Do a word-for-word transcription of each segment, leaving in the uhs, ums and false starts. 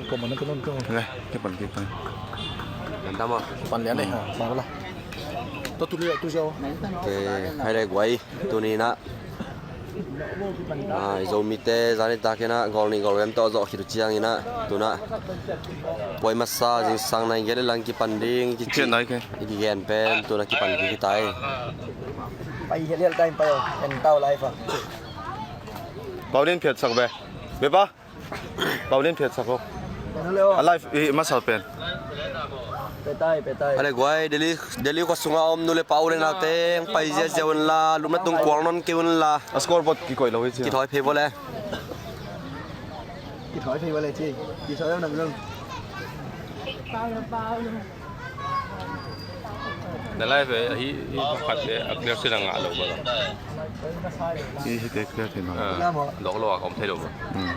Ko man na ko non ko. Ngai, ke pan ke pan. Nanta mo. Pan lian eh, ha, ma ko la. To tu lian tu jao. Ke, hai le guai, tuni na. Ah, i Zomite zani takin ah gol nih gol vem tawh zawh khit uh ciangin ah tun ah puai masa zingsang nai gel lang kipan ding i kici. Kici nai ke. I kigen pen tun ah kipan ding kitai. Pai hial hial time pai oh, en tau lai fa. Pau din phiat sak be. Be pa. Pau din phiat sak ho. Pen le oh. A live i masa pen. Petai, petai. Ale guai, Delhi, Delhi khua sunga om nu le pa u le nau teng pai ziazia un la, lupna tung kuang non kei un la. A scoreboard kikoih lo hi cia. Kithawi phei vawle. Kithawi phei vawle ci. Kithawi lo nang zong. Na live eh, hi, hi pakhat eh, a clear sin a ngah lo ba lo. Hi, hi te clear thei ma. Ah, dawk lo a om thei lo ba. Hmm.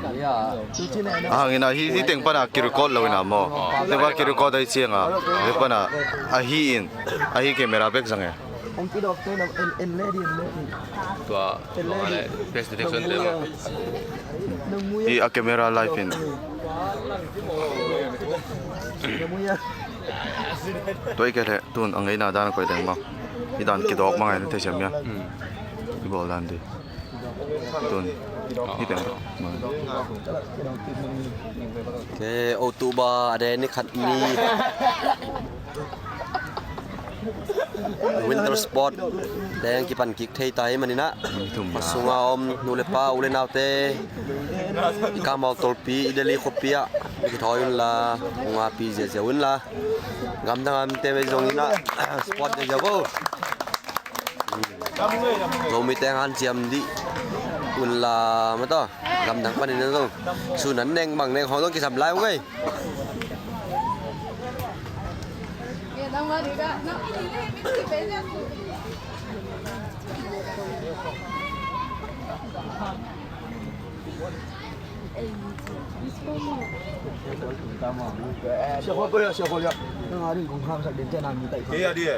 A hangin a hi, hi teng pana kirecord lo ina maw. Oh. Teng pana kirecord ai cianga. Teng pana a hi in, a hi camera bek zang e. Tua, tua le, face detection te. Hi a camera live in. Tua i ke le. Tun a ngeina dan a koih deng bang. Hi dan kidawk bang ai na thei siam ia. Hmm. I bawl dan di. Tun. Hi teng. Ke o tu ba a de ni khat ni. Winter sport. Teng kipan kik thei tai manina. Thum ba. Sunga om nu le pa u le nau te. I kamau tolpi i Delhi khuapi ah. I kithawi un la. Unga pi ziazia un la. Gamdang am te vei zong ina sport de jabo. Zomi teng han ciam di un la mata. Gamdang panin zong sunan neng bang neng hong zong kisam lai ung ei. Siakhol ko ya, siakhol ya. Nang a ding kong hamsak den cian a mi tai. Ke ya di e.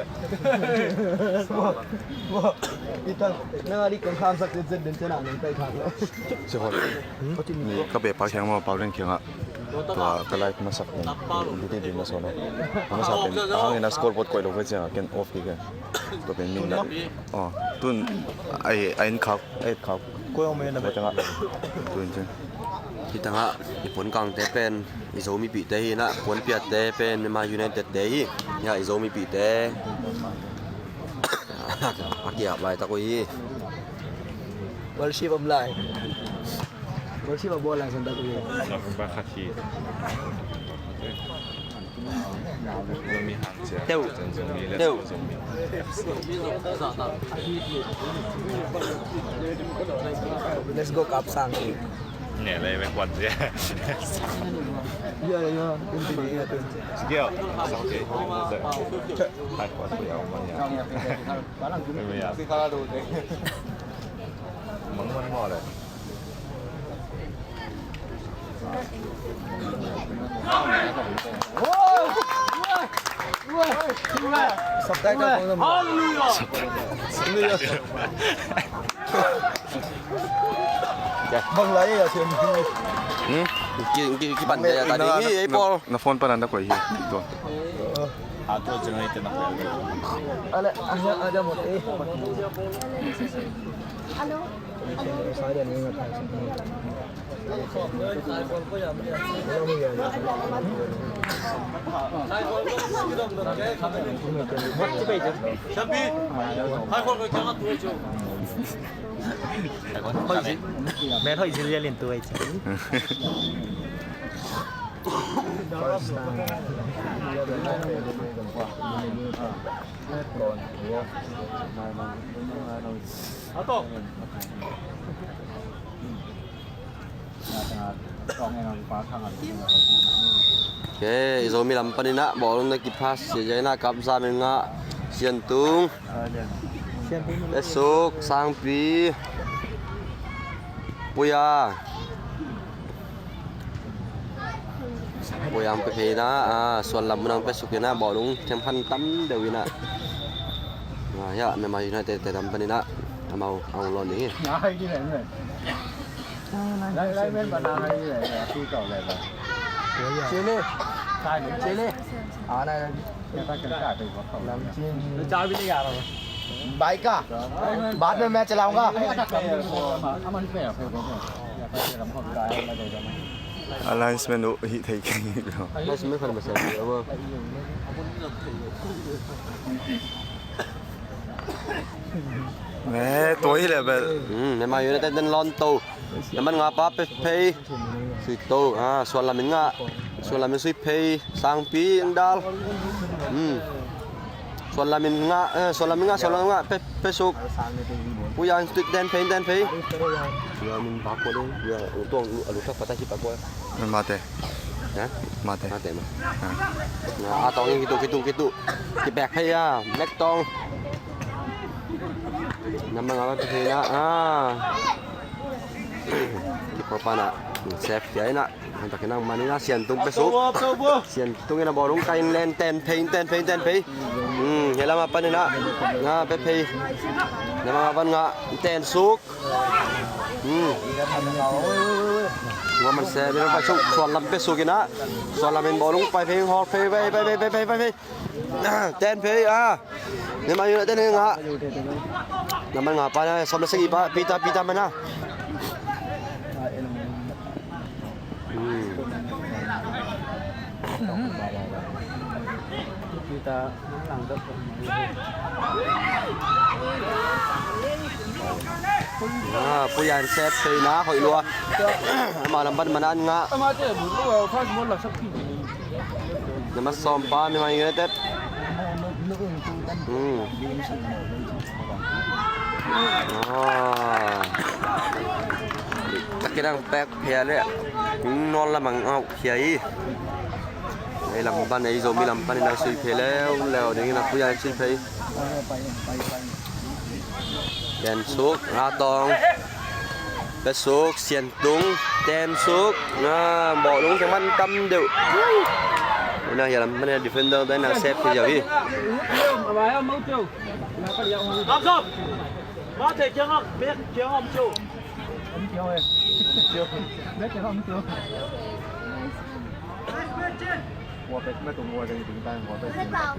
Nang a ding kong hamsak den cian a mi tai kha. Siakhol. Ni ka be pa khiang ma pau den khiang a. Tua ka live masak den. Dite din na so na. Masak den. Ahang ina scoreboard koi lo ve ciang a ken off ki ken. Tua pen min na. Oh, tun ai ai in khak. Eight khau. Koi om e na. Koi tangah. Tuin cin. Hi tangah i pon kangte pen i Zomipihte hi na, puanpiatte pen Myanmar United te hi. Ya i Zomipihte a kiap laitak uh hi. Worship om lai. Worship a bawl lai santak uh hi. Ba khat hi. Teu. Teu. Let's go, Kap Sang. Nè, lei, mek kuan sia. Ya, ya, ya. Skill. Hai kuan sia, man ya. Mang man mo le. Bang lai ya siam. Hmm? Ki, ki, ki pan ya tadi ni, eh, Paul. Na phone pa nanda koi hi. Tua. Atu generator na koi. Ale, ada, ada mo eh. Hello. Okay, i Zomi lam panin ah bawlung na kiphas sia jaina Kap Zam in ngah, Siantung, Esuk, Sangpi, Puya. Puya ang pe kei na, ah, Suan lam mun ang pe suk ina, bawlung themkhat tam deuh ina. Ah, ya, Myanmar United te lam panin ah amau ang lon ding hi. Lai, lai, men pa na lai ni lai, lai, tu kau lai ba. चले, चले। आना है। भाई का, बाद में मैं चलाऊंगा। Alliance man uh hi thei kei lo. Alliance man khan masa lo. Ne, tua hi le bel. Hmm, ne ma yun ten lon to. Naman nga pa pe phei. Sui to. Ah, suan lamin nga. Suan lamin sui phei. Sangpi ang dal. Hmm. Suan lamin nga, eh, suan lamin nga, suan lamin nga. Pe, pe suk. Puyan sui ten phei, ten phei. Suan lamin pa ko le. Ya, utong alu tak patah si pa ko. Mate. Ha? Mate. Mate ma. Ha. Na, atong kitu, kitu, kitu. Kipek phei ya. Mek tong. Namang apa tu na? Ah. Kipa pana. Save ya na. Hantak kinang manina Sian Tung pe suk. Sian Tung ina borung kain len ten phei, ten phei, ten phei. Hmm, hela ma panina. Na pe phei. Na ma pan nga ten suk. Hmm. Nga man se bira pa suk suan lam pe suk ina. Suan lam in borung pai phei hor phei pai pai pai pai pai pai. Ten phei ah. Nema yun na ten nga. Naman nga pa na som na sagi pa pita pita mana. Hmm. Pita. Ah, puyan set sena hoih lua. Ama lam pan mana nga. Nama som pa Myanmar United. Hmm. Ah. Takirang pek pia le. Nol lamang au kiai. Ei lam pan ei Zomi lam pan ina sui phe leu leu ding ina puyan sui phe. Ten suk, nga tong. Pe suk, Sian Tung, ten suk, na, bawh lung kiang man tam deuh. Ina hialam, man defender te na save thei ziau hi.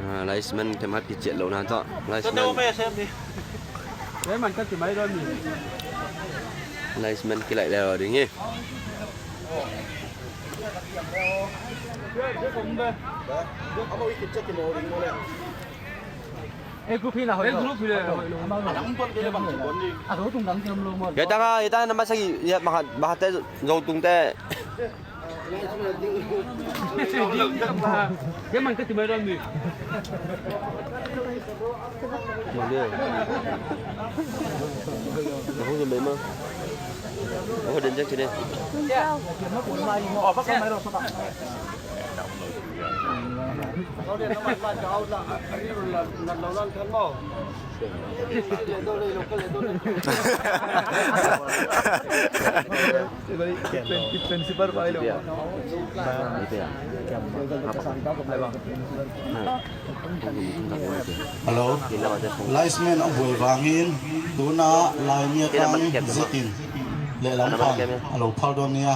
Ah, Laisman themkhat kiciat lohna tawh. Laisman. Laisman kilaih leh ding hi. Ei group hi na hoih lo. Ei group hi le hoih lo. Ei group hi le hoih lo. Ei tang a, ei tang a, na masa ki, ya, mahat, mahat te, zo tung te. Kei man ka ti mai ram ni. Mande. Na hong zom bei ma. Hong den jang kine. Principal pa ilo. Hello. Laismen a buai vangin tuna laimiat ang zetin lehlam pan a lo phal dawn nia.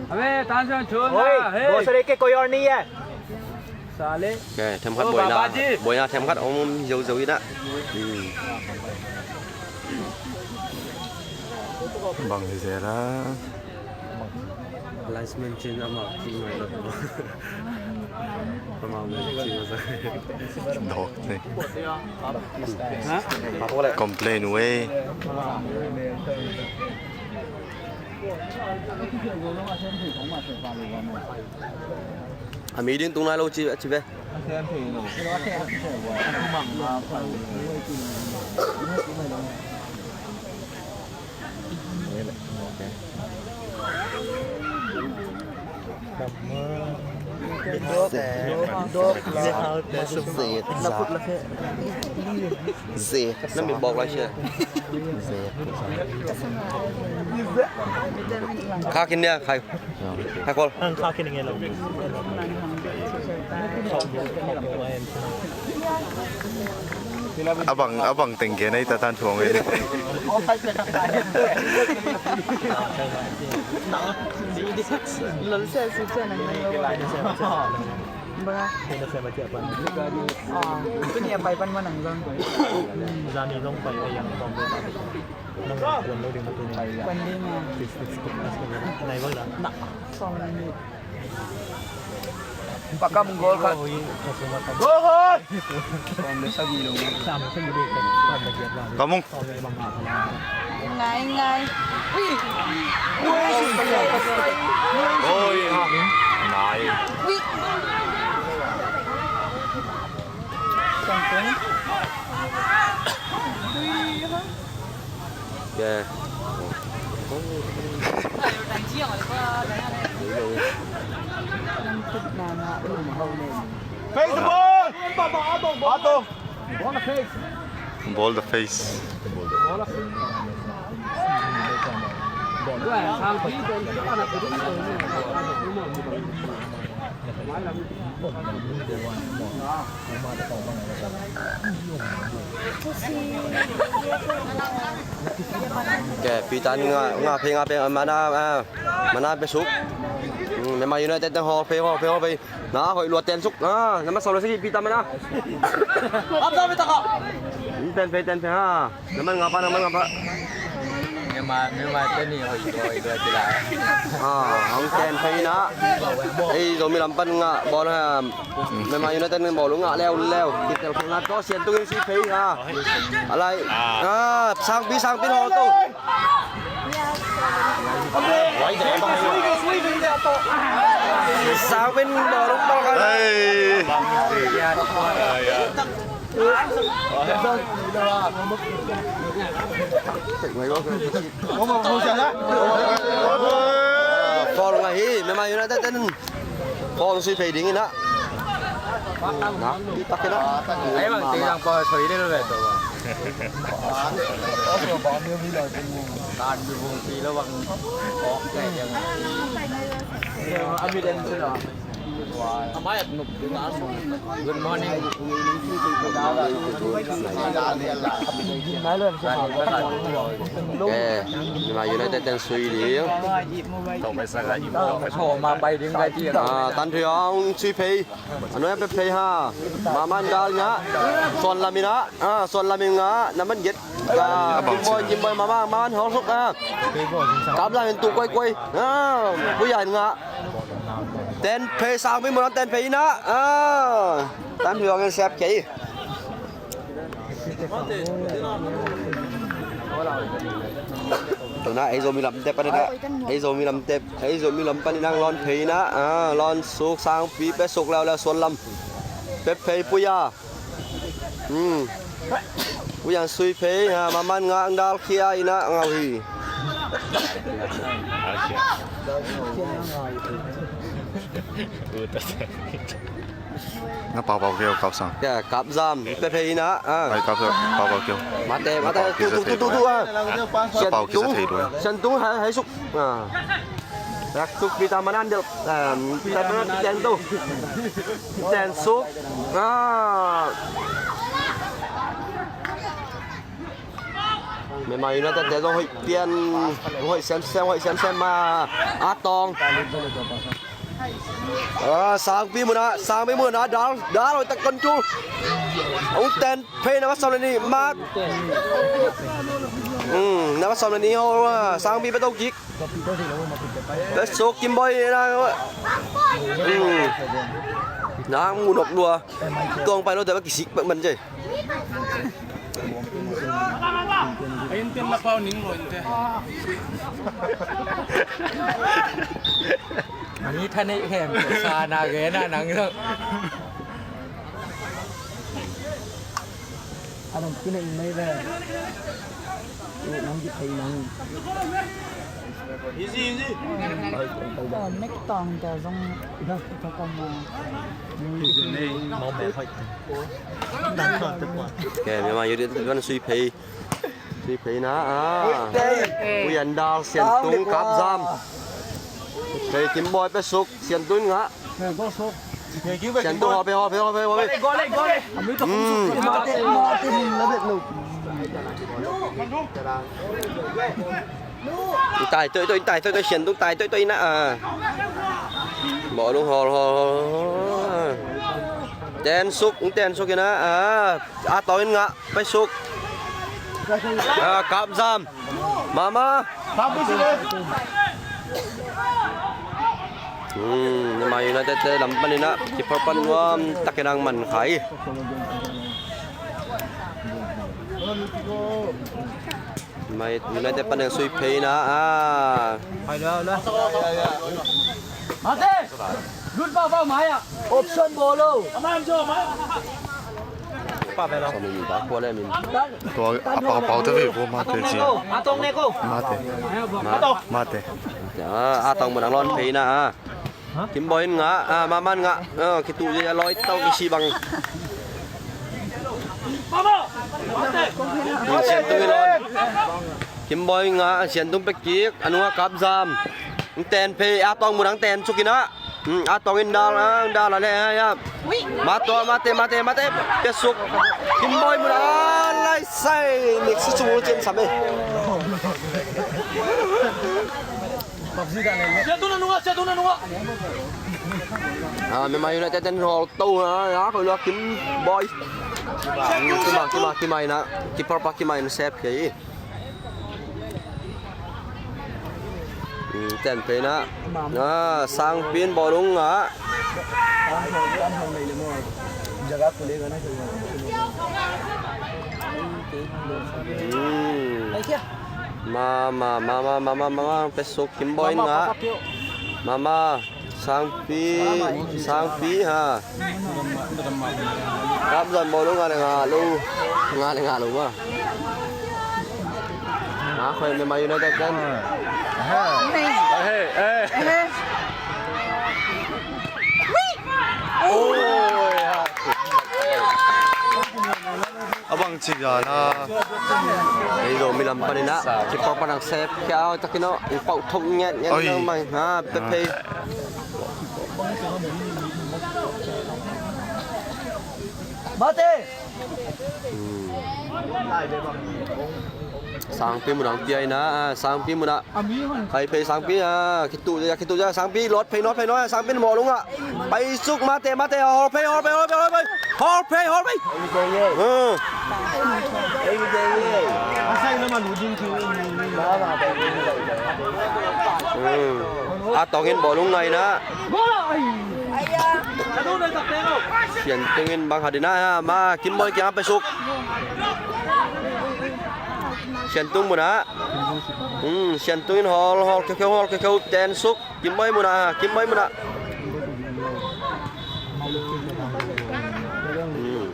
Oi, hey. Bosare ke koyor ni ye. Sale. Themkhat buaina, buaina themkhat om zo zo ina. Bang hi zela. Laismen cin ama cin mai lo. Ama mai cin masa. Dok ni. Ha? Complain wei. A mi ding tung nai lo ci, ci ve. Zek. Zek. Kha kin nia, khai. Khai kol. Ang kha kin nge lo. A bang, a bang teng gen a i ta tan thuang e. Lol sia, si sia nang nang lo. Bang a. Hei na sia ma cia pan. Ah, tu ni a pai pan ma nang zong. Zani zong pai a yang bang. Nang kuan lo ding ma tu ni. Kuan ding a. Nai bang da. Na. Song ni. Pakam gol khat. Gol khat. Kamung. Ngai, ngai. Ui. Oi, ha. Ngai. Ui. Sampai. Ui, ha. Yeah. Face the ball! Ato! Ball the face. Ball the face. Ke, pitan nga, nga phei, nga phei, mana, ah, mana pe suk. Hmm, Myanmar United teng hol phei, hol phei, hol phei. Na, hoih lua ten suk. Ah, nama sawm le sagi pitan mana. Ap ta pe ta ka. Ten phei, ten phei ha. Naman nga pa, naman nga pa. Myanmar, Myanmar te ni hoih, hoih, hoih, hoih, hoih. Ah, hong ten phei na. Ei, Zomi lam pan nga, ball ha. Myanmar United ni ball nga leu, leu. Kitel phei nga to, Sian Tung in si phei ha. Alai. Ah, Sangpi, Sangpi ho to. Sangpi ball pa ka. Hey. Foul nga hi, Myanmar United ten. Foul sui phei ding ina. Na, di tak ina. Ai bang, ti bang foul sui ding lo betul bang. Kan di bung ti lo bang. Oke, yang. Ambil dan sudah. Good morning. Eh, Myanmar United ten sui ding. Tho ma pai ding kai ti. Ah, Tan Thuyong sui phei. Anoi pe phei ha. Maman gal nga. Suan Lam ina. Ah, Suan Lam ina. Naman get. Ah, Kim Boy, Kim Boy, Maman, Maman hong suk ah. Kap Lam in tu koi koi. Ah, Pu Yan nga. Ten phei, Sangpi mun ah ten phei ina. Ah, Tan Thuyong in sep kei. Tuna, ei Zomi lam tep pan ina. Ei Zomi lam tep, ei Zomi lam pan ina lon phei ina. Ah, lon suk, Sangpi pe suk leu leu Suan Lam. Pe phei Pu Ya. Hmm. Pu Yan sui phei, ha, Maman nga ang dal khia ina ngau hi. Nga Pau Pau Keu, Kap Sang. Ya, Kap Zam, pe phei ina, ah. Ai, Kap Sang, Pau Pau Keu. Mate, mate, tu, tu, tu, tu, tu, ah. Pau Keu sa thei dua. Sian Tung hai, hai suk. Ah. Rak suk pita manan del, em, pita manan ten tu. Ten suk. Ah. Myanmar United te zong hoih pian, hoih semsem, hoih semsem ma. A tong. Ah, Sangpi mun ah, Sangpi mun ah, dal, dal, hoih tak control. Ong ten. Phei na va sawm le nih, Mark. Hmm, na va sawm le nih ho, ah, Sangpi pe to kik. Pe suk Kim Boy na. Hmm. Nang mu nok lua. Tuang pai lo te va kisik pe man jai. Ai, in ten na pau ning lo in te. Ni tha nei hem, sa na ge na nang lo. A bang kina in mai ve. Nang di thei nang. Easy, easy. Oh, mek tong ta zong. Ka kong ma. Mau mau hoi. Nang ka te kwa. Ke, Myanmar United van sui phei. Sui phei na, ah. Ui, ui. Ui, an dal, Sian Tung, Kap Zam. Phei Kim Boy pe suk, Sian Tung nga. Phei Kim Boy suk. Sian tu hawp e, hawp e, hawp e, hawp e. Taitoito, taitoito, Sian tu taitoito ina. Bawlung hawl, hawl, hawl. Ten suk, ten suk ina. A tawng in ngah, pai suk. Kap zam. Mama. Hmm, Myanmar United te lam panin ah keeper pan nuam takin ang man khai. Myanmar United pan ang sui phei na ah. Mate! Lut pah pah mai ah. Option bawl lo. Tua a pau pau te ve ko mate ci. A tawng ne ko. Mate. Mate. A tawng mun ang lawn phei na a. Kim Boy in ngah, a, Mama in ngah. A, kitu je a loi tau kisi bang. Sian tung in lawn. Kim Boy in ngah, Sian tung pek kik, a nung a kap zam. Ten phei, a tawng mun ang ten suk in a. Hmm, a tawng in dal, a, dal a le, a, ya. Ma tua, mate, mate, mate, pe suk. Kim Boy mun a, lai sai, mik su su cen sam e. Sian tu na nunga, Sian tu na nunga. A, Myanmar United ten hol to na, ya, ko lo Kim Boy. Kim Boy, Kim Boy, Kim Boy na, keeper pa Kim Boy na sep ke. Ten phei na. A, Sangpi in bawlung ngah. Hmm. Mama, Mama, Mama, Mama, pe suk Kim Boy in ngah. Mama. Sangpi, Sangpi ha. Kap zam bawlung ngah le ngah lo. Ngah le ngah lo ma. Ngah khoi Myanmar United kan. Hey, hey. Oi, ha. A bang ci dan a. Ei zo mi lam panin a. Keeper pan ang sep kia au takin o. Ing pau thok nget nget. Oi. Nang mai ha pe phei. Mate. Sangpi mun ang pia ina, a, Sangpi mun a. Khai phei Sangpi a, kitu ja, kitu ja, Sangpi lawt phei, lawt phei, lawt, Sangpi mawh lungah. Pai suk mate, mate, hawr phei, hawr phei, hawr phei, hawr phei. Hawr phei, hawr phei. A tawng in bawlung ngaina. Sian tung in bang hadina ma Kim Boy kiang pai suk. Sian tung muna. Hmm, Sian tung in hawl, hawl, kheu, kheu, hawl, kheu, kheu, ten suk. Kim Boy muna, Kim Boy muna. Hmm.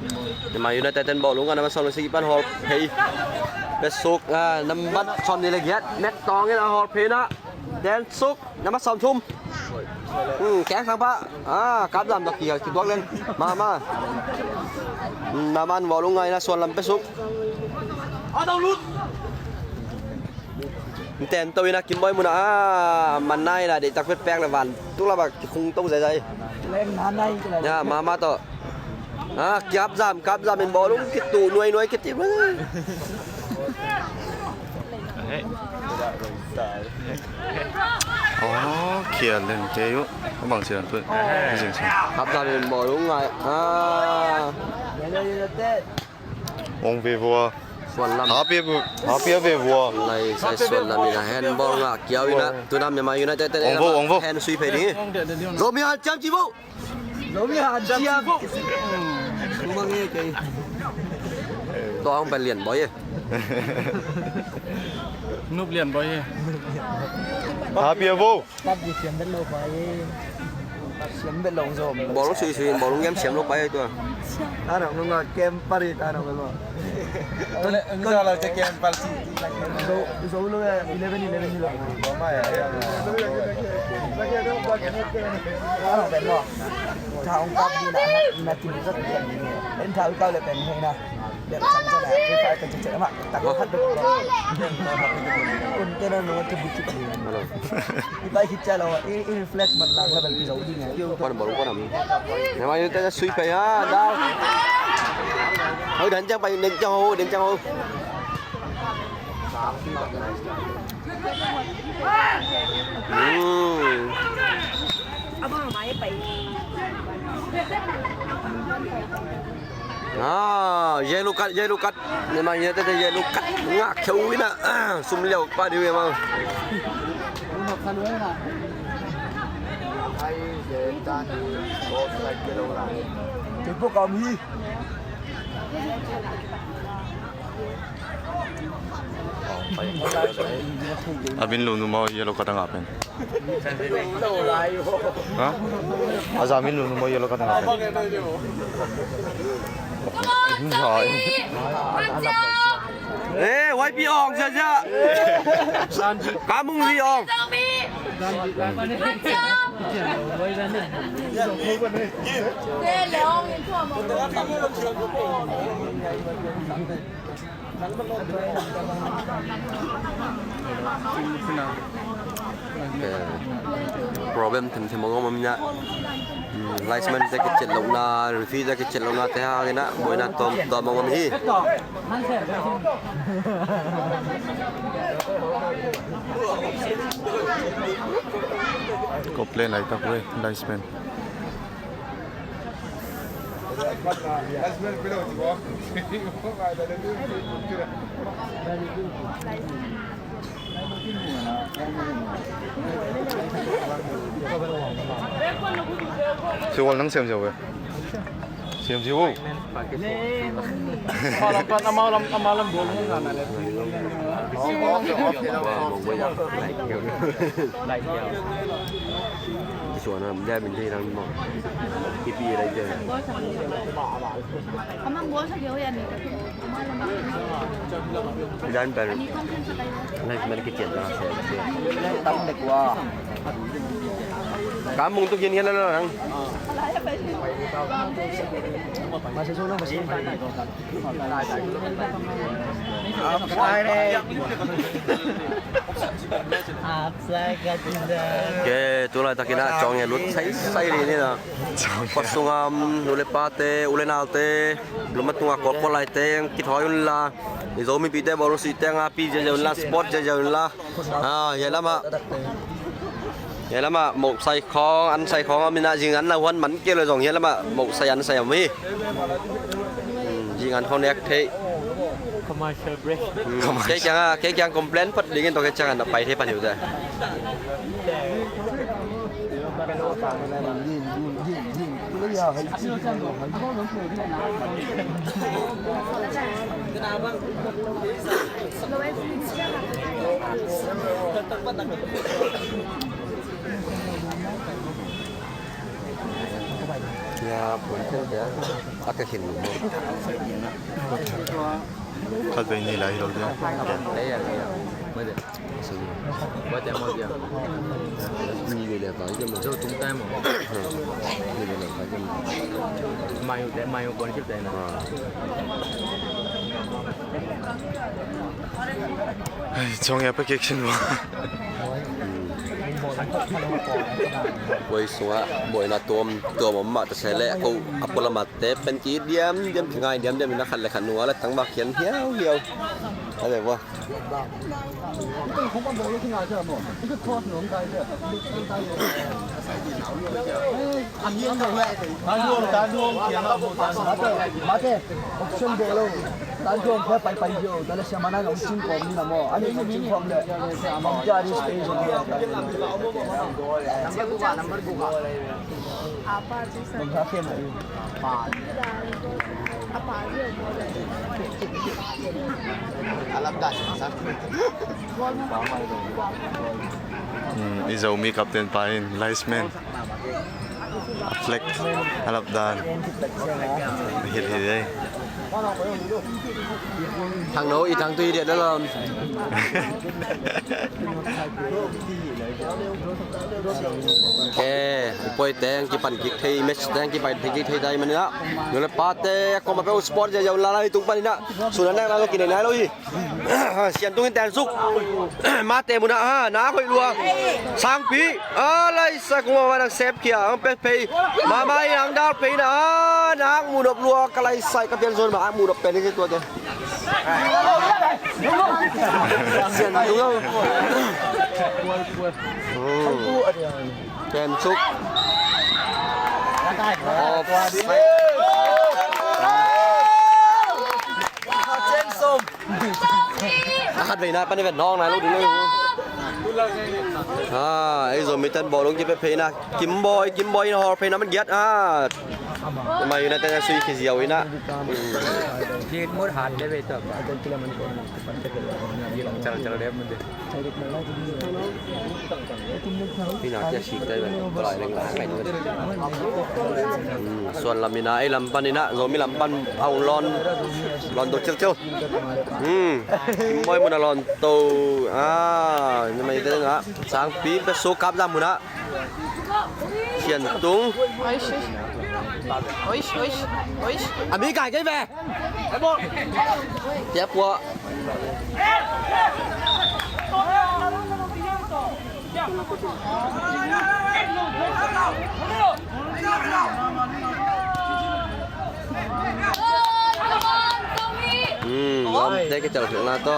Myanmar United ten bawlung a na ma sawm le sik pan hawl phei. Pe suk, a, nambat sawm ni le giat. Mek tawng in a hawl phei na. Ten suk, nambat sawm thum. Hmm, keng sang pa. A, kap lam dak ki, ki duak len. Ma, ma. Hmm, na man bawlung ngaina suan lam pe suk. Ten to ina Kim Boy muna a man nai na dei tak pet pek le van tu la bak ki khung to zai zai. Ya mama to. A kap zam kap zam in bawlung kitu nuai nuai kiti. Oh, kia len te yu. Abang sian tu. Kap zam in bawlung ngai. A. Ong ve vua. Suan lam. Happy, happy ve vua. Lai sai suan lam ina hen bawlung a kiau ina. Tuna Myanmar United ina ong vo, ong vo. Hen sui phei ding. Zomi han ciam ci vo. Zomi han ciam. Tumang e kei. Tua ong pen lian boy e. Nup lian boy e. Happy vo. Pap di siam bet lo pa e. Siam bet lo zom. Bawlung sui sui, bawlung game siam lo pa e tua. Ano nunga game pari ano lo. Nunga lo ce game pari. Zo zo lo ya eleven eleven ni lo. Ano bet lo. Thau kap di na na ti zat. En thau kau le pen he na. Hello. Pan bol pan am. Nama yun tayo sweep kaya daw. Hoy, dan jang pa, dan jang ho, dan jang ho. Hmm. Ah, yellow card, yellow card. Memang yellow card, yellow card. Ngak keu ina. Ah, sum liau pa diu memang. Tipu kami. A min lu nu maw yellow card a ngah pen. Ha? A za min lu nu maw yellow card a ngah pen. Eh, Y P ong, sia, sia. Kamung ri ong. Problem themthem a om om ina. Linesman te kiciat lohna, referee te kiciat lohna te hangin a buaina tuamtuam a om hi. Complain laitak ve, linesman. Siwal nang siam siam ve. Siam siam ve. Amau lam, amau lam, amau lam dua lam na na le. Kisuan a, dia min thei rang mo. Kipi lai dia. Amang bol sa dia yan. Idan pen linesman kician ta se. Tam dek wa. Kamung tu kian kian la la nang. Masih sunang masih. Ke, tu laitakin a Chawng Nge lut saisai ding hi na. Khuasung a um, u le pate, u le naute, lum a tung a kawlkawl laite kithawi unla. I Zomipite bawlung sih teng a pi ziahziah unla, support ziahziah unla. Ah, hiai lamah, hiai lamah mohsai khawng, ansai khawng a om ina, zingan na huan man kei le zong hiai lamah mohsai ansai a om hi. Hmm, zingan khawng nek thei. Commercial break. Hmm, kei kiang a, kei kiang complain phot dingin tawh kei ciangin na pai thei pan hi uh teh. Ya, buan khin dia. A ka khin. Khat vei ni lai hi lo dia. Ni vei le vang dia mo. Zo tung tai mo. Ni vei le vang dia mo. Mai u te, mai u kon kip te na. Ai, chong ya pa kek sin wa. Koi sunga, boi na tuam, tuam om ma ta se le, ko a pula ma te pen ki diam, diam ki ngai, diam, diam ina khat le khat nua le tang bak kian hiau, hiau. A le wa. Mate, option de lo. Tan tuang phe pai pai jo, ta le siamana ngam sing kom ni na mo. Ani ngam sing kom le. Ngam ja di space ni. Number buka, number buka. Apa tu sa? Ngam sa khe mai. Apa dia? Alap dah, sa. Hmm, i Zomi captain pa in, Linesman. A flag, a lap dan. Hit, hit, eh. Thang no i thang tui diat na lom. Ke, i poi teng kipan kik thei, match teng kipan kik thei tai manina. Nule pate koma pe sport ja ja un la la i tung panina. Suna nek la lo kinai nai lo hi. Sian tung in ten suk. Mate muna ha, na khoi lua. Sangpi. A lai sa kung ma nang sep kia ang pe pei. Mama i ang dal pei na. A nang mu nop lua ka lai sai ka pian zon ma mu nop pe ni ke tua te. Sian tung. Ten suk. Offside. A khat veina pan i vet nawng nai lo ding lo. A ei Zomi ten bawlung kipe pheina. Kimboi, Kimboi in hawr pheina man giat a. Ma United a sui khi ziau ina. Kiet mur han de ve to. Chal chal de mun de. Hina kia sik tai ben, palai leng lai kai nu. Hmm, suan lam ina, ei lam pan ina, Zomi lam pan a un lon, lon to chil chil. Hmm, moi mun a lon to, a, ni mai te nga, Sangpi pe su kap zam mun a. Sian tung. Oish, oish, oish. Ami kai kai ve. Tiap wa. Hmm, lom te ke chal na to.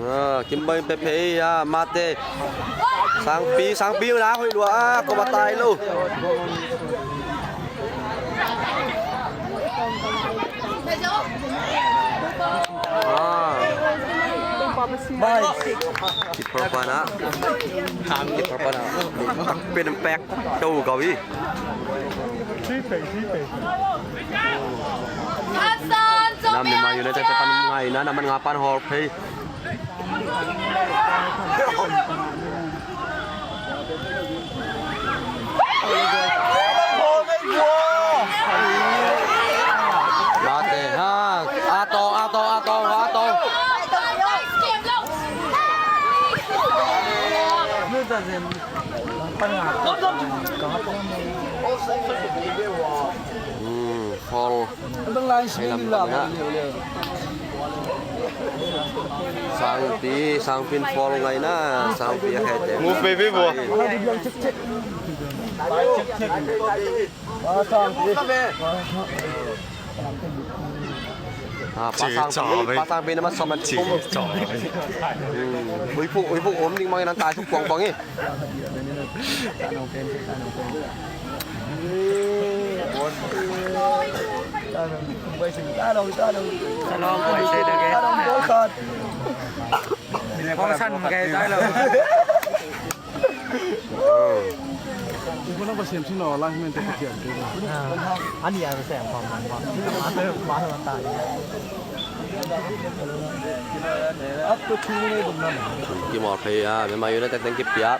A, Kimboi pe phei a, Mate. Sangpi, Sangpi na hoih lua a, ko ba tai lo. A. Keeper pana. Keeper pana. Tak pen pek. Chau kau i. Nam ni ma United te pan ngai na, nam man nga pan hol phei. Mate ha, ato, ato, ato, ato. Hmm, foul. Hei lam pan a. Sangpi, Sangpi in foul ngai na, Sangpi a khete. Mu pe pe bo. A, pasang pi, pasang pi na ma som na. Ui pu, ui pu om ding mang nan tai suk pong pong i. Kimol phei a, Myanmar United teng kipiak.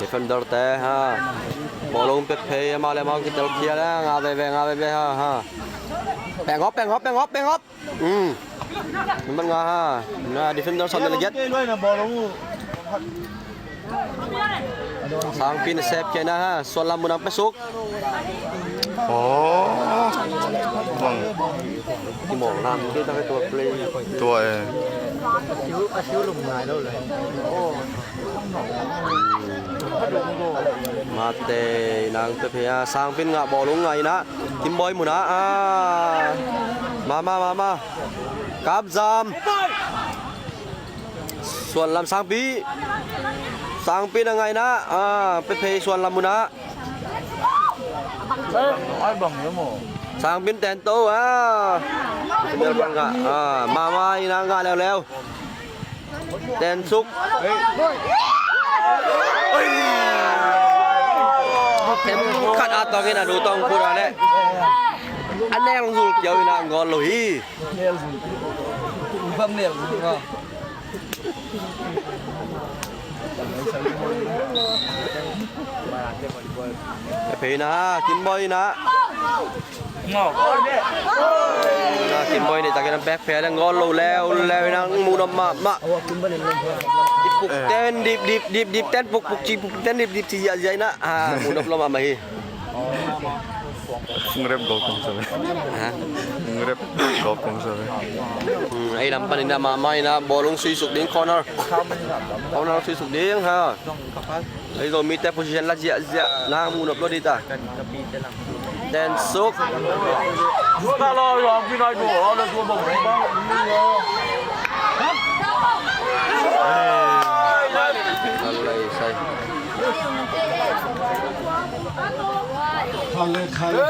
Defender te ha. Bawlung pek phei, amau le amau kitel khia le, nga veve, nga veve ha, ha. Peng hop, peng hop, peng hop, peng hop. Um. Number nga ha. Na defender som na legiat. Sangpi na sep khia na ha. Suan lam mun ang pesuk. Oh. Bang. Kimol nam ke ta ke tua play. Tua e. Mate nang pe phei a, Sangpi in ngah bawlung ngah ina. Kimboi mun a, a. Mama, mama. Kap zam. Suan lam Sangpi. Sangpi na ngai na, a, pe phei Suan lam mun a. Sangpi in ten to a. Bel bang ka, a, mama ina ngah leuleu. Ten suk. Oi. Kem khat a tong in a du tong pura le. A neng zul kiau ina ngol lo hi. Phei na, Kimboi na. Na, Kimboi nih takin a back phei leng goal lo leuleu in a mu nop mahmah. I puk ten dip dip dip dip ten puk puk ci puk ten dip dip ci ziahziah in a mu nop lo mahmah hi. Phungrep gol kong sa ve. Ha? Phungrep gol kong sa ve. Hmm, ei lam panin a mahmah in a bawlung sui suk ding corner. Corner sui suk ding ha. Ei Zomite position la ziahziah na mu nop lo ding ta. Ten suk. Alai sai. Khale khale.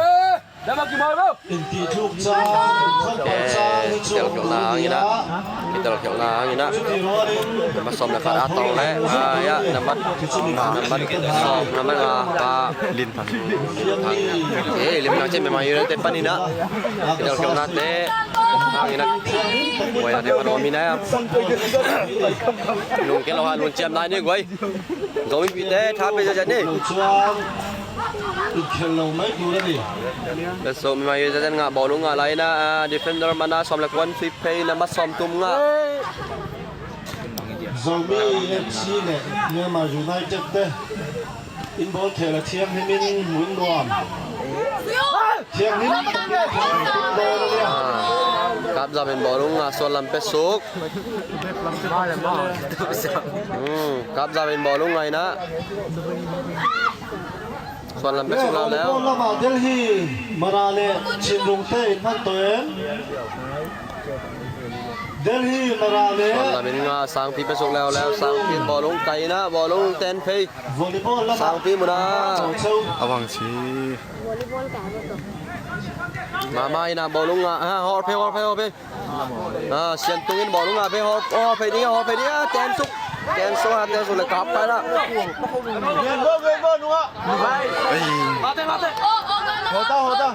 Inti tluk ca, inkhon pal ca hi cu telkhialhna hangin ah, i telkhialhna hangin ah, number sawm le khat a tong le, ah, ya, number, number sawm, number nga pa Lin Thang. Eh, Lim Thang cin mema United panin ah, i telkhialhnate hangin ah, buaina te pan om hi na. Lungkia lo ha, lungciam nai ni guai. Zomi pite tha pe zazen ni. Inkhel lo mai tur a ni. Zomi mai zazen ngah bawlung ngah lai na, ah, defender mana sawm le kuan sui phei na ma sawm tum ngah. Zomi F C le Myanmar United te in bawl thei la thiang himin mun nuam. Thiang him. Ah, Kap Zam in bawlung ngah, Suan Lam pe suk. Hmm, Kap Zam in bawlung ngah in ah. Suan Lam pe suk lau leu. Lama Delhi Mara le Chin Lung te in man to em. Delhi Mara le. Suan Lam in ngah, Sangpi pe suk leuleu. Sangpi in bawlung kai in ah, bawlung ten phei. Volleyball lama. Sangpi mun ah. A vang si. Mama in ah bawlung ngah, ha, hawr phei, hawr phei, hawr phei. Ah, Sian Tung in bawlung ngah phei, hawr, hawr phei ding, hawr phei ding, ah, ten suk. Ten suk, ah, ten suk le kap phei la. Ei. Hota, hota.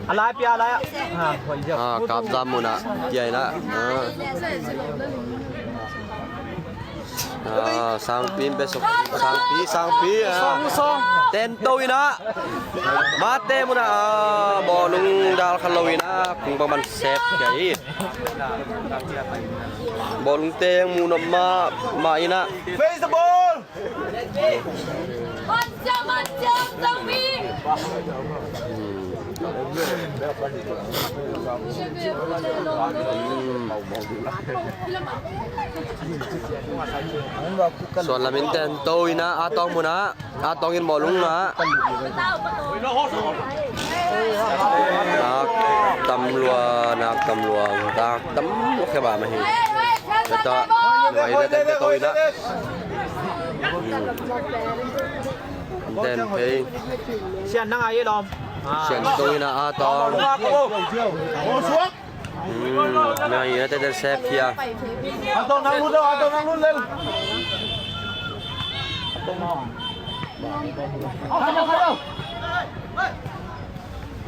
A lai pia, a lai ah. Ah, Kap Zam mun ah. Pia in ah. Ah. Ah, Sangpi in pe suk. Sangpi, Sangpi, ah. Ten to in ah. Mate mun ah, ah, bawlung dal kha lo in ah, kung bang man sep kia hi. Bawlung teng mu nop mahmah in ah. Face the ball. Suan Lam in ten to in ah, A Tawng mun ah, A Tawng in bawlung ngah. Nak tam lua, nak tam lua, nak tam lua khe ba ma hi. Kata, nuai na ten to in ah. Ten phei. Sian nang ai lom. Sian Tung in ah, A Tawng. Hmm, na hi na te te sep hia. A Tawng nang lut lo, A Tawng nang lut lel.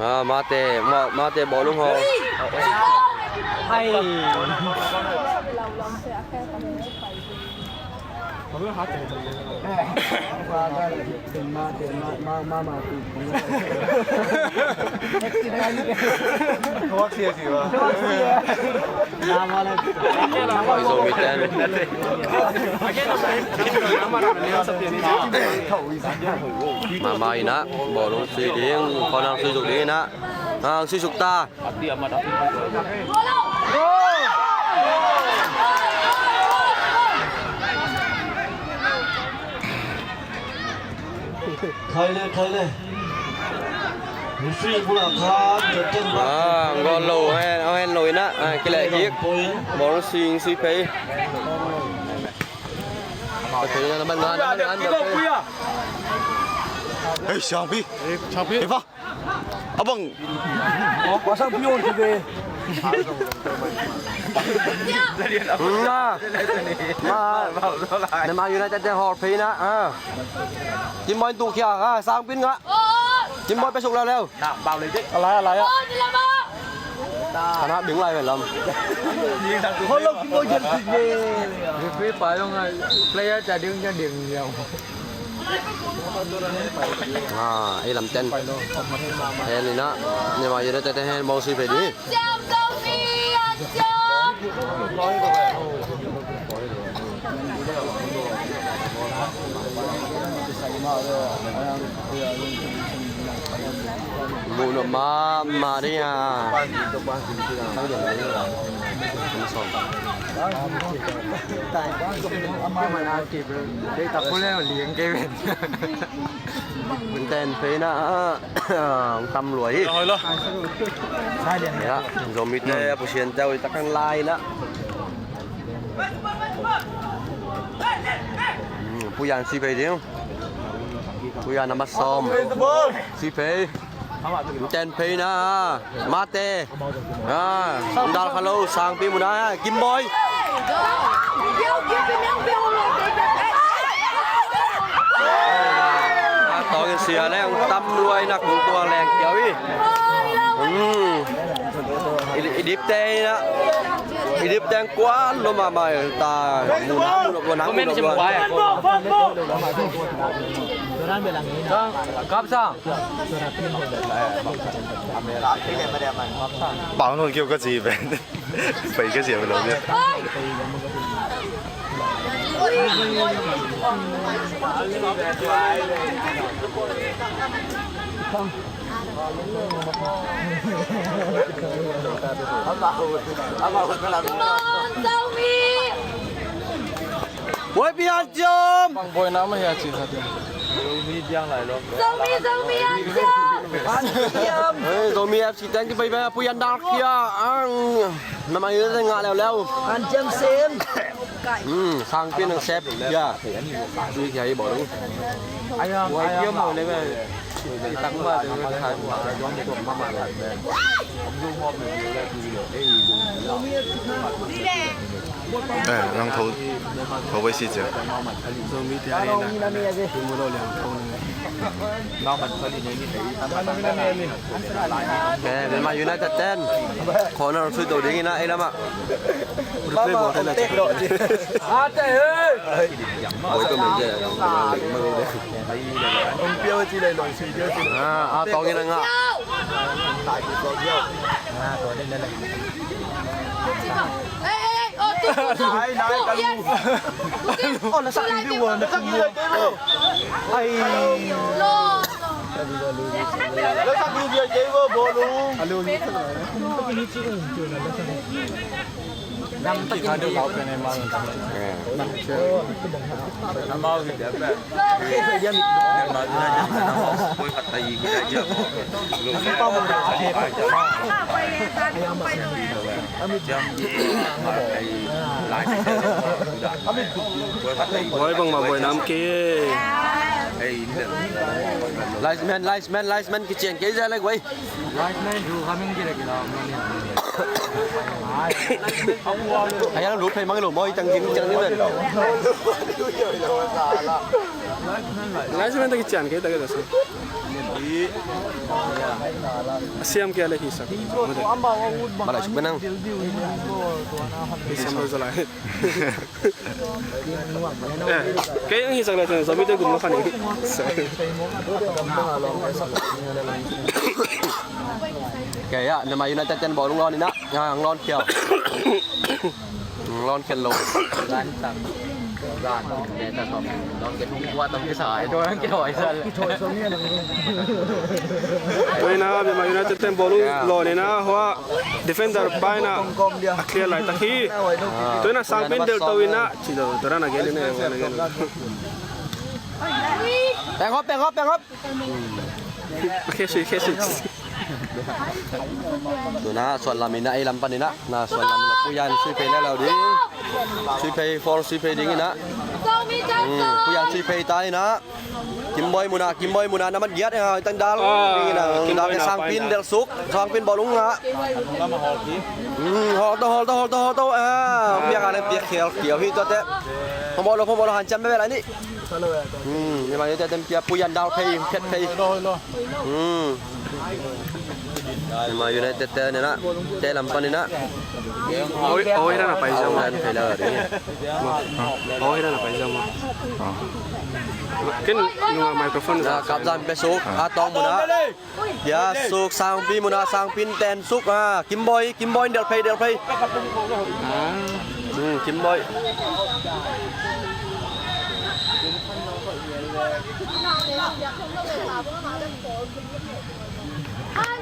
Ah, Mate, Ma-, Mate bawlung haw. Hai. Oi, Zomi ten. Mama in ah, bawlung sui ding, corner sui zuk ding in ah. Ah, sui zuk ta. Khai le, khai le. Referee bula khan, captain ba. Ah, goal lo, eh, oh, hen lo in ah. Ah, kileh kik. Point. Bawlung sui, sui phei. Hei, Siangpi. Siangpi. Hei, pa. Abang. Pasang pion tu ke. Ma. Ma. Myanmar United te hawr phei na. Ah. Kim Boy tu kia ha, Sangpi in ngah. Kim Boy pe suk leuleu. Alai, alai ah. Kan hap ding lai ve lam. Holo ki mo jan ki ve. Referee pa zong a player ca ding ca ding liau. Ah, ei lam ten. Hen ina. Ni ma yun te te hen bong si pe di. Jam, Zomi, jam. Muh nop mahmah ding a. Ten phei na, tam lua hi. Ya, Zomi te a Pasian te a ui tak kan lai na. Hmm, Puyan si phei ding. Puyan a ma sawm. Si phei. Ten phei na. Mate. Ah, dal kha lo, Sangpi muna, Kim Boy. Ah, tawng in sia leng, tam luai na kung tua leng kiau hi. Hmm. I, i dip te na. I dip teng kuan lo mahmah ta. Muna, muna, muna, muna. Kapsa. Pau nung kiu ka ci ve. Pai ka ci ve lo dia. Come on, Zomi! Woi, pian ciam! Bang boina mah hia ci kha ding. Zomi, Zomi, an ciam! Hei, Zomi F C teng kipai pai, Puyan dal khia ang. Namai ngah leuleu. An ciam sem. Hmm, Sangpi nang sep. Ya. Sui khia hi bawh lo. Ai, ai, ai, ai. Eh, nang tho, tho bai si cia. Eh, Myanmar United ten. Corner sui to ding ina, eh, lama. Replay bawh te na. Ate, hey! Bawh to men je. Ah, ah, tawng in a ngah. Wai bang ma boina om kei. Linesman, linesman, linesman kician kei zia lek wai. Ai, ang lut phei mang lo maw, i tang ding, i tang ding ven. Lai sa men ta kician kei ta kei ta sa. A siam kei a le hi sak. Malai suk benang. Hi siam lo sa lai. Eh, kei ang hi sak lai sa, sa mi te gum lo khan ni. Kei a, nama United ten bawlung lawn ina, ang lawn kiau. Ang lawn kiau lo. Lawn kiau lo. Tua ina, nama United ten bawlung lawn ina, hua defender pa ina, a clear lai tak hi. Tua ina sang pin del to ina, ci lo, tua na gel ina, tua na gel. Peng hop, peng hop, peng hop. Khesui, khesui. Tuna suan lam ina, ei lam pan ina. Na suan lam ina, Puyan sui phei leuleu ding. Sui phei, foul sui phei ding ina. Hmm, Puyan sui phei ta ina. Kimboi muna, Kimboi muna, namat giat ina, tang dal. Ah, ding ina, Kimboi dal na sang pin, del suk, sang pin bawlung nga. Hmm, hol to, hol to, hol to, hol to. Ah, piak ane piak khel kiau hi to te. Phamawh lo, phamawh lo, hanciam bebe lai ni. Hmm, ni ma ni te tem pia Puyan dal phei, phet phei. Hmm. Myanmar United te ni na, te lam pan ni na. Oi, oi, na pai jam. Lam pai la ding. Oi, na pai jam. Ken nunga microphone. Na Kap Zam pe suk, a tawng muna. Ya suk, Sangpi muna, Sangpi ten suk, a Kim Boy, Kim Boy del phei, del phei. Hmm, Kim Boy.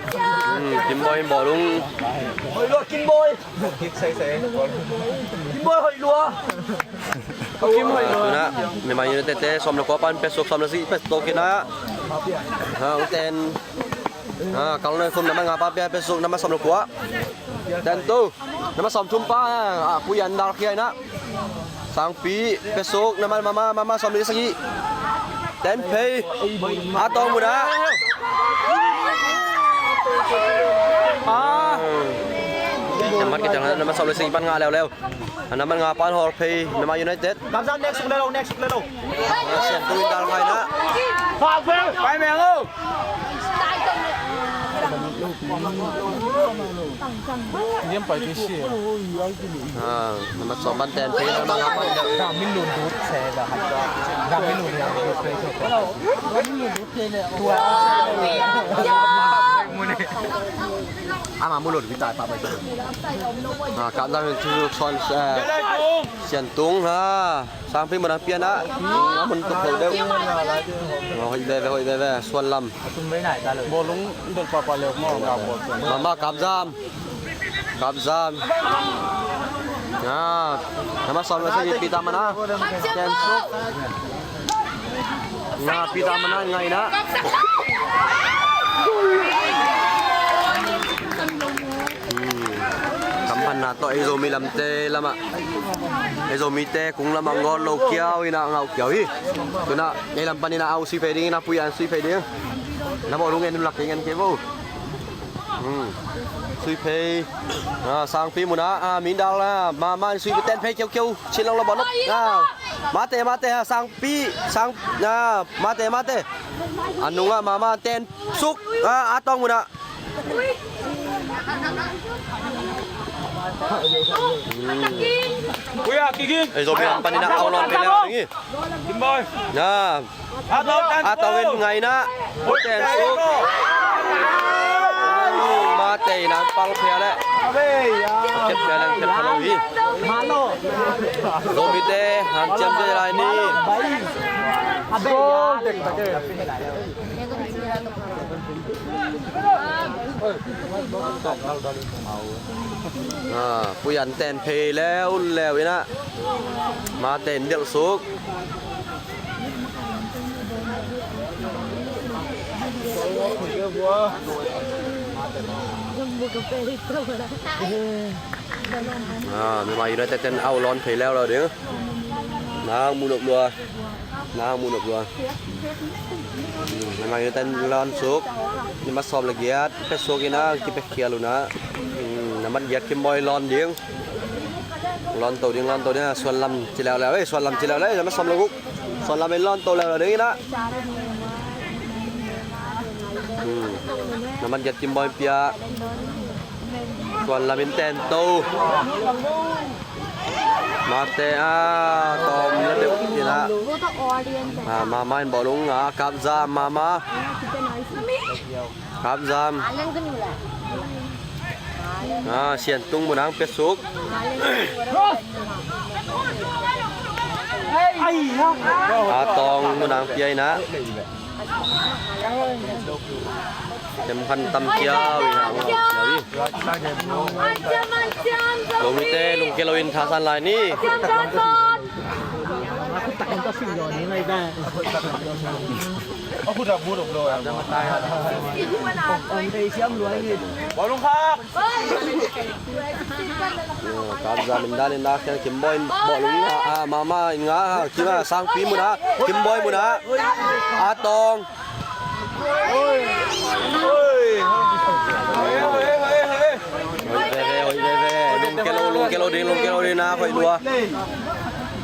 Hmm, Kim Boy bawlung. Hoih lua Kim Boy. Kim Boy hoih lua. Kim hoih lua. Tuna Myanmar United te sawm le kua pan pe suk, sawm le sagih pe suk kina. Ha, uten. Ha, kal noi khum nama nga pa pia pe suk, nama sawm le kua. Ten tu. Nama sawm thum pa, a, Puyan dal khia ina. Sangpi pe suk, nama mama, mama sawm le sagih. Ten phei. A tawng muna. A. Nama kita nama sawm le sagih pan nga leuleu. Nama nga pan hol phei, nama United. Kap Zam next suk le lo, next suk le lo. Sian tu in dal khai na. Pai meng o. Niam pai ti si. Ah, nama sawm pan ten phei, nama nga pan. Dam min lun dut se da. Dam min lun dut se. Tua. Ama mu lun vitai pa bai. Ah, Kap Zam tu son, eh, Sian Tung ha. Sangpi mun a pian a, a mun tuk lo deuh. Hoih veve, hoih veve, Suan Lam. Bawlung dot papa leu maw, ka bawl. Mama Kap Zam. Kap Zam. Nga, nama sawm le sagih pita mana. Ten suk. Nga pita mana ngai na. Hmm. Kamphan na tawh ei Zomi lamte lamah. Ei Zomite kung lamah ngawn lo kiau ina ngau kiau hi. Tuna ei lam pan ina au sui phei ding ina pui an sui phei ding. Na bawlung en lak ding en kei vo. Hmm. Sui phei. Ah, Sangpi muna, ah, Mindal, ah, mama sui phei ten phei kiau kiau. Chin long la bawlung. Ah. Mate, mate, ah, Sangpi, Sang, ah, mate, mate. Anunga mama ten suk, ah, a tawng muna. Ui, a kiging. Ei, Zomi lam pan ina au lawn phei leu ding hi. Kim Boy. Na. A tawng in ngai na. Ten suk. Mate ina pal phia le. Ket phia le, ket phia lo hi. Zomite hanciam te lai ni. Ah, Puyan ten phei leuleu ina. Mate in delh suk. Ah, Myanmar United ten au lawn phei leuleu ding. Nang mu nop lua. Nang mu nop lua. Hmm, nama ina ten lawn suk. Nama sawm le giat pe suk ina kipe khial una. Hmm, nama giat Kim Boy lawn ding. Lawn to ding, lawn to ding. Suan Lam ci leuleu, eh, Suan Lam ci leuleu, eh, nama sawm le guk. Suan Lam in lawn to leuleu ding ina. Hmm, nama giat Kim Boy pia. Suan Lam in ten to. Mate a tawm la deuh ina. Ah, mama in bawlung a Kap Zam mama. Kap Zam. Ah, Sian Tung munang pe suk. A tawng munang pia ina. Tem khan tam kiau ina. Kiau i. Lungte lungke lo in thasan lai ni. Bawlung khak. Kap Zam in dan in dak khian Kim Boy in bawlung nga, ah, mama in nga, ah, Kim, ah, Sangpi muna, Kim Boy muna. A tawng. Hoih veve, hoih veve. Lungke lo, lungke lo ding, lungke lo ding na, hoih lua.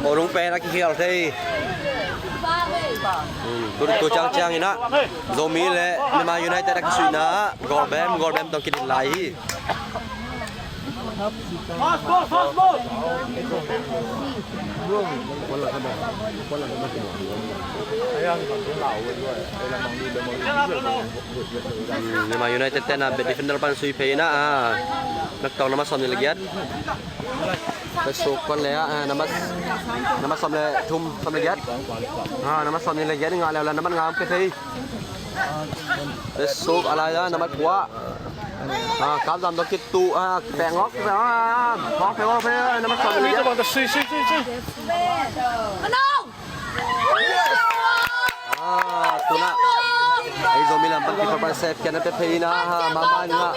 Bawlung pen a kikhial thei. Hmm, tu, tu ciangciang in ah Zomi le Myanmar United a kisuihna ah goal bem, goal bem tawh kidin lai hi. Hmm, Myanmar United ten a bet defender pan sui phei in ah, ah, nak tawng nambat sawm nih le giat. Besuk pan le ah, ah, nambat, nambat sawm le thum, sawm le giat. Ah, nambat sawm nih le giat ngah leu la nambat nga om pe phei. Besuk a lai ah, nambat kua. Ah, Kap Zam tawh kitu, ah, pek ngawk, pek ngawk, ah, ngawk, pek ngawk, pek ngawk, nambat sawm nih le giat. Ah, tu in ah ei Zomi lam pan keeper pan save khiatna pe phei in ah, ah, Myanmar nga.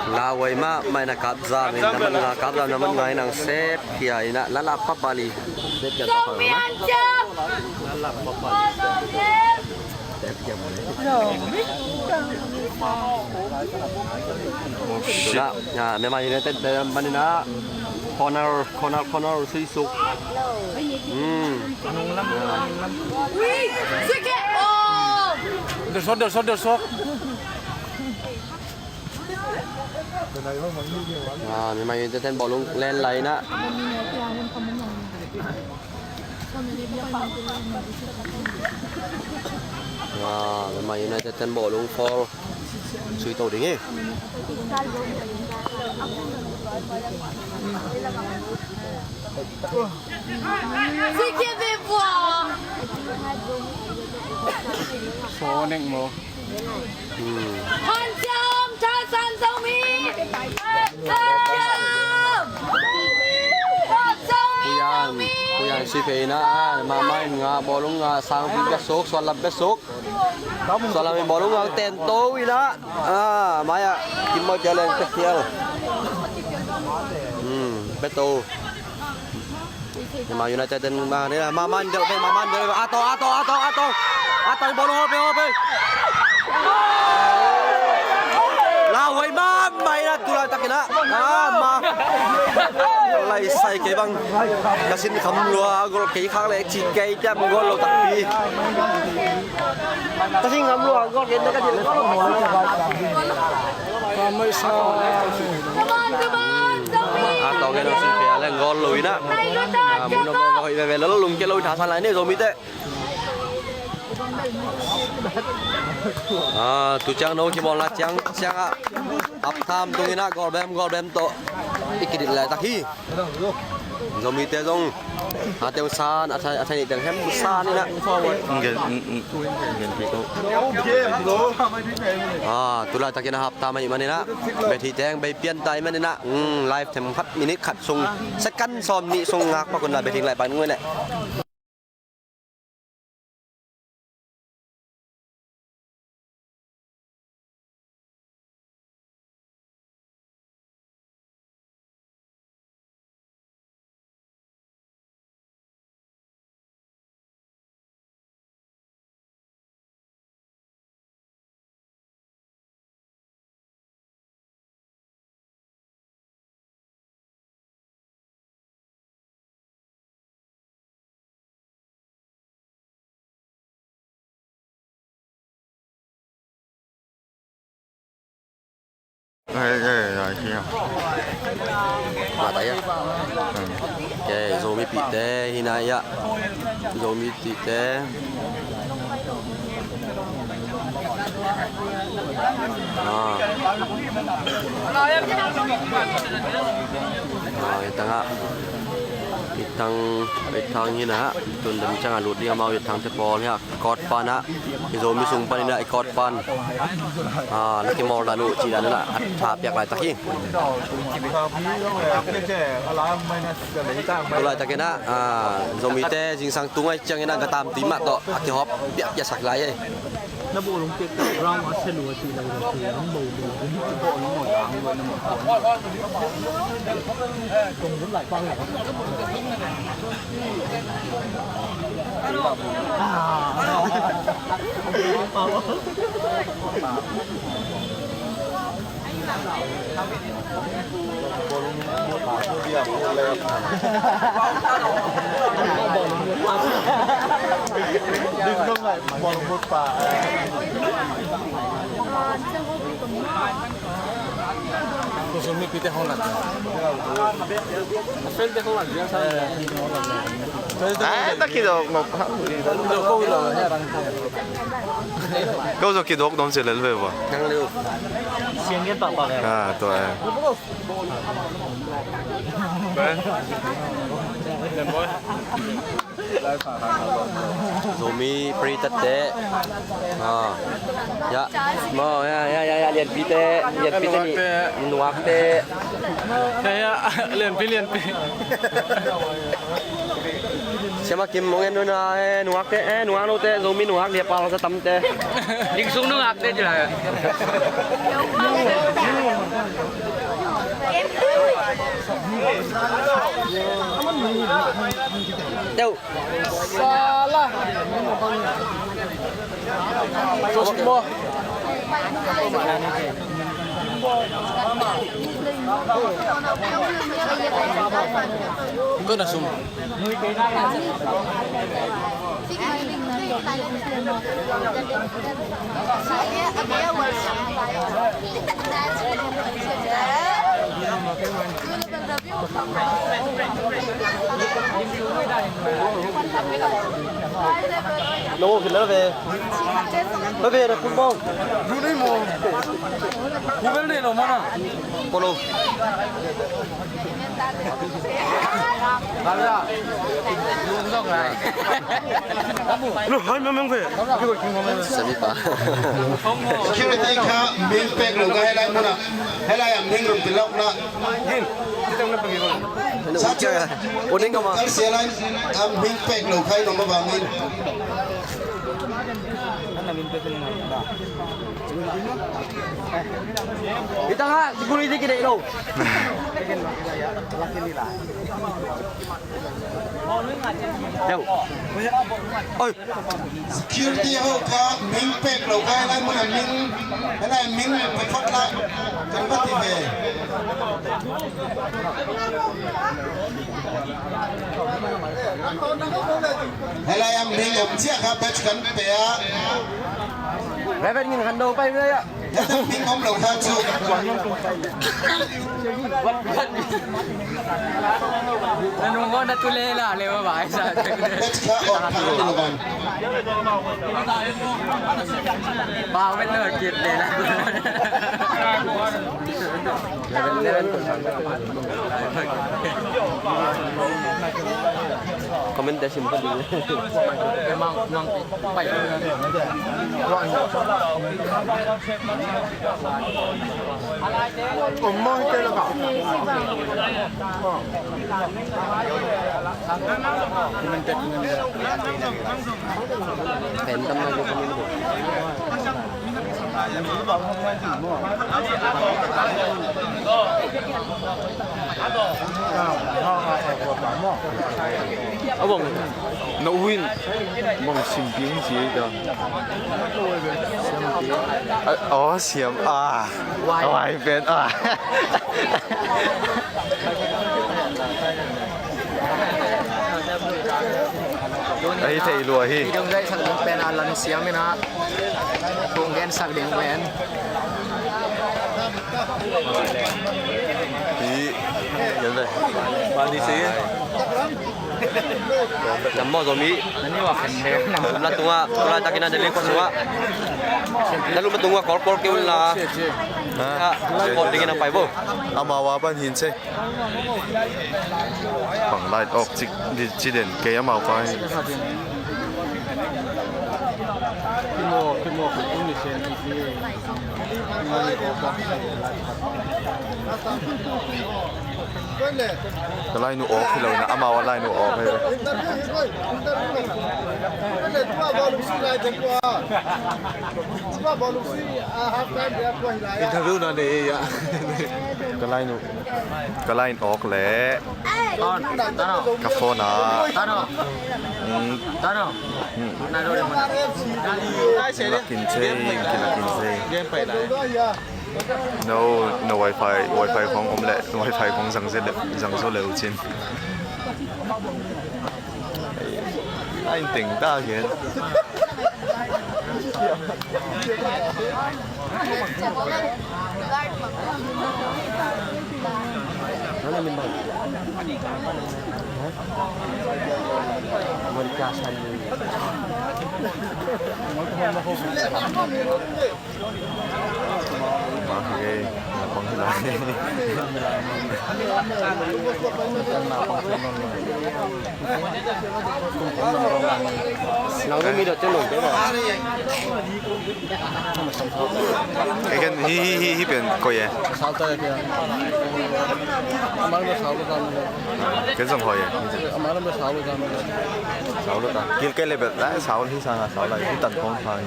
Lauhuai mahmah in ah Kap Zam in nambat nga, Kap Zam nambat nga in ah save khia in ah, la la pa bali. Save khia ta pa. Tu in ah, ah, Myanmar United, eh, man in ah corner, corner, corner, sui suk. Hmm. Ui, sui ke, oh. Dor sawk, dor sawk, dor sawk. Ah, Myanmar United ten bawlung len lai in ah. Ah, Myanmar United ten bawlung foul sui to ding hi. Sui ke ve bua. Sawnek maw. Hmm. Handsome, Thasan Zomi. Handsome. Handsome. Puyan, Puyan sui phei in ah, Mama in ngah, bawlung ngah, Sangpi bia suk, Suanlam bia suk. Suanlam in bawlung ngah, ten to in ah. Ah, mai ah, Kim Mawi Pialeng pe khial. Hmm, pe to. Myanmar United ten ma ni la, Mama in del pe, Mama in del pe. Ato, ato, ato, ato. Ato, bawlung hol pe, hol pe. Lauhuai mahmah in ah, tu laitak in ah. Ah, ma. Lai sai kei bang. Ka sin kham lua, gol kei khak le, ci kei tiam gol lo takpi. Ka sin kham lua, gol kei na ka sin. Ah, tawng e, no sin pe a leng gol lo in ah. Ah, mun no ko hoih veve lo, lum ke lo in Thasan lai ni Zomi te. Ah, tu ciang no kibawlna ciang, ciang ah. Half time tung in ah, gol bem, gol bem tawh i kidit laitak hi. Zomi te zong a teng san, a thai, a thai nih teng hem san in ah. Ngen, mm, mm. Ngen pi ko. Ah, tu laitak in ah half time ahih man in ah. Bethih teng bei pian ta ahih man in ah. Mm, live themkhat minute khat sung, second sawm nih sung ngak pak un la, bethih lai pan ngui leh. Mata ya. Zomi pihte hi na ya. Zomi pihte. Ah. Ah, itang ah. Itang, itang hi na. Tun dam ciang a lut ding amau itang te pawl hi a. Kawt pan ah, i Zomi sung pan in ah, i kawt pan. Ah, na kimawl dan uh, ci dan in ah, a tha piak laitak hi. Tu laitak in ah, ah, Zomite zingsang tu ngai ciang in ah, ka tam ti mah tawh, a kihawp piak piak sak lai hi. Kusum mi pite hong lan. Fel te hong lan dia sa. Ai, ta kidok ngok. Ko zo kidok dom se lel ve ba. Nang leu. Siang ngen pa pa le. Ah, to eh. Zomi pri tatte. Ah. Ya. Mo, ya, ya, ya, ya, lianpite, lianpite ni. Nuakte. Ya, ya, lianpi, lianpi. Siama Kim mong en nuna, eh, nuakte, eh, nuak note, Zomi nuak, lia pal sa tamte. Ding sung nuakte, jila. Teu. Salah. Sos mo. Kau dah sum. Lo khit la ve. Lo ve na kun bong. Lu nei mo. Lu bel nei lo mo na. Ko lo. Lu hai ma meng ve. Semi pa. Security kha meng pek lo ka helai mo na. Helai am meng rum pilok na. Sa chu. Kal sia lai am meng pek lo khai no ma bang in. Ita ha, security ki dei lo. Yo. Oi. Security ho kha meng pek lo ka lai mun a meng, ka lai meng pe phot la kan va ti ve. Helai am meng am chia kha pek kan pe a. Reverend ngin kan do pai ve ya. Ming om lo kha chu. Na nung ko na tu le la le wa bai sa. Let's go. Ba wen lo kit le la. Comment dah simpan dulu. Mang mang pai. A bang na uin bang simpi in si da. A, aw siam a. Wai pen a. Ahi thei lua hi. Dong zai sak dong pen a lan siam ina. Kung gen sak ding pen. Hi. Yan ve. Bani si. Nam mo Zomi. Nam la tunga, tunga takina deli ko sunga. Na lu ma tunga kol kol ke un la. Ha. Kol dingin ang pai bo. Amawa ban hin se. Pang light off cik di ciden kei amau kai. Kimo kimo kung ni sen ni. Ka lai nu off hi lo na, amau a lai nu off hi. Interview na nei ya. Ka lai nu, ka lai nu off le. Ka phone ah. Hmm. Hmm. Lakin sei, kilakin sei. No, no wifi, wifi khong om leh, wifi khong zang zo leh, zang zo leh uh cin. Ai, ai, teng ta gen. Nang mi dot cun nong te ba. Ken hi, hi, hi, hi pen koi e. Ken zong hoi e. Saul ta. Kil kei le bet lai, Saul hi sang a, Saul lai. Hi tan kong phai.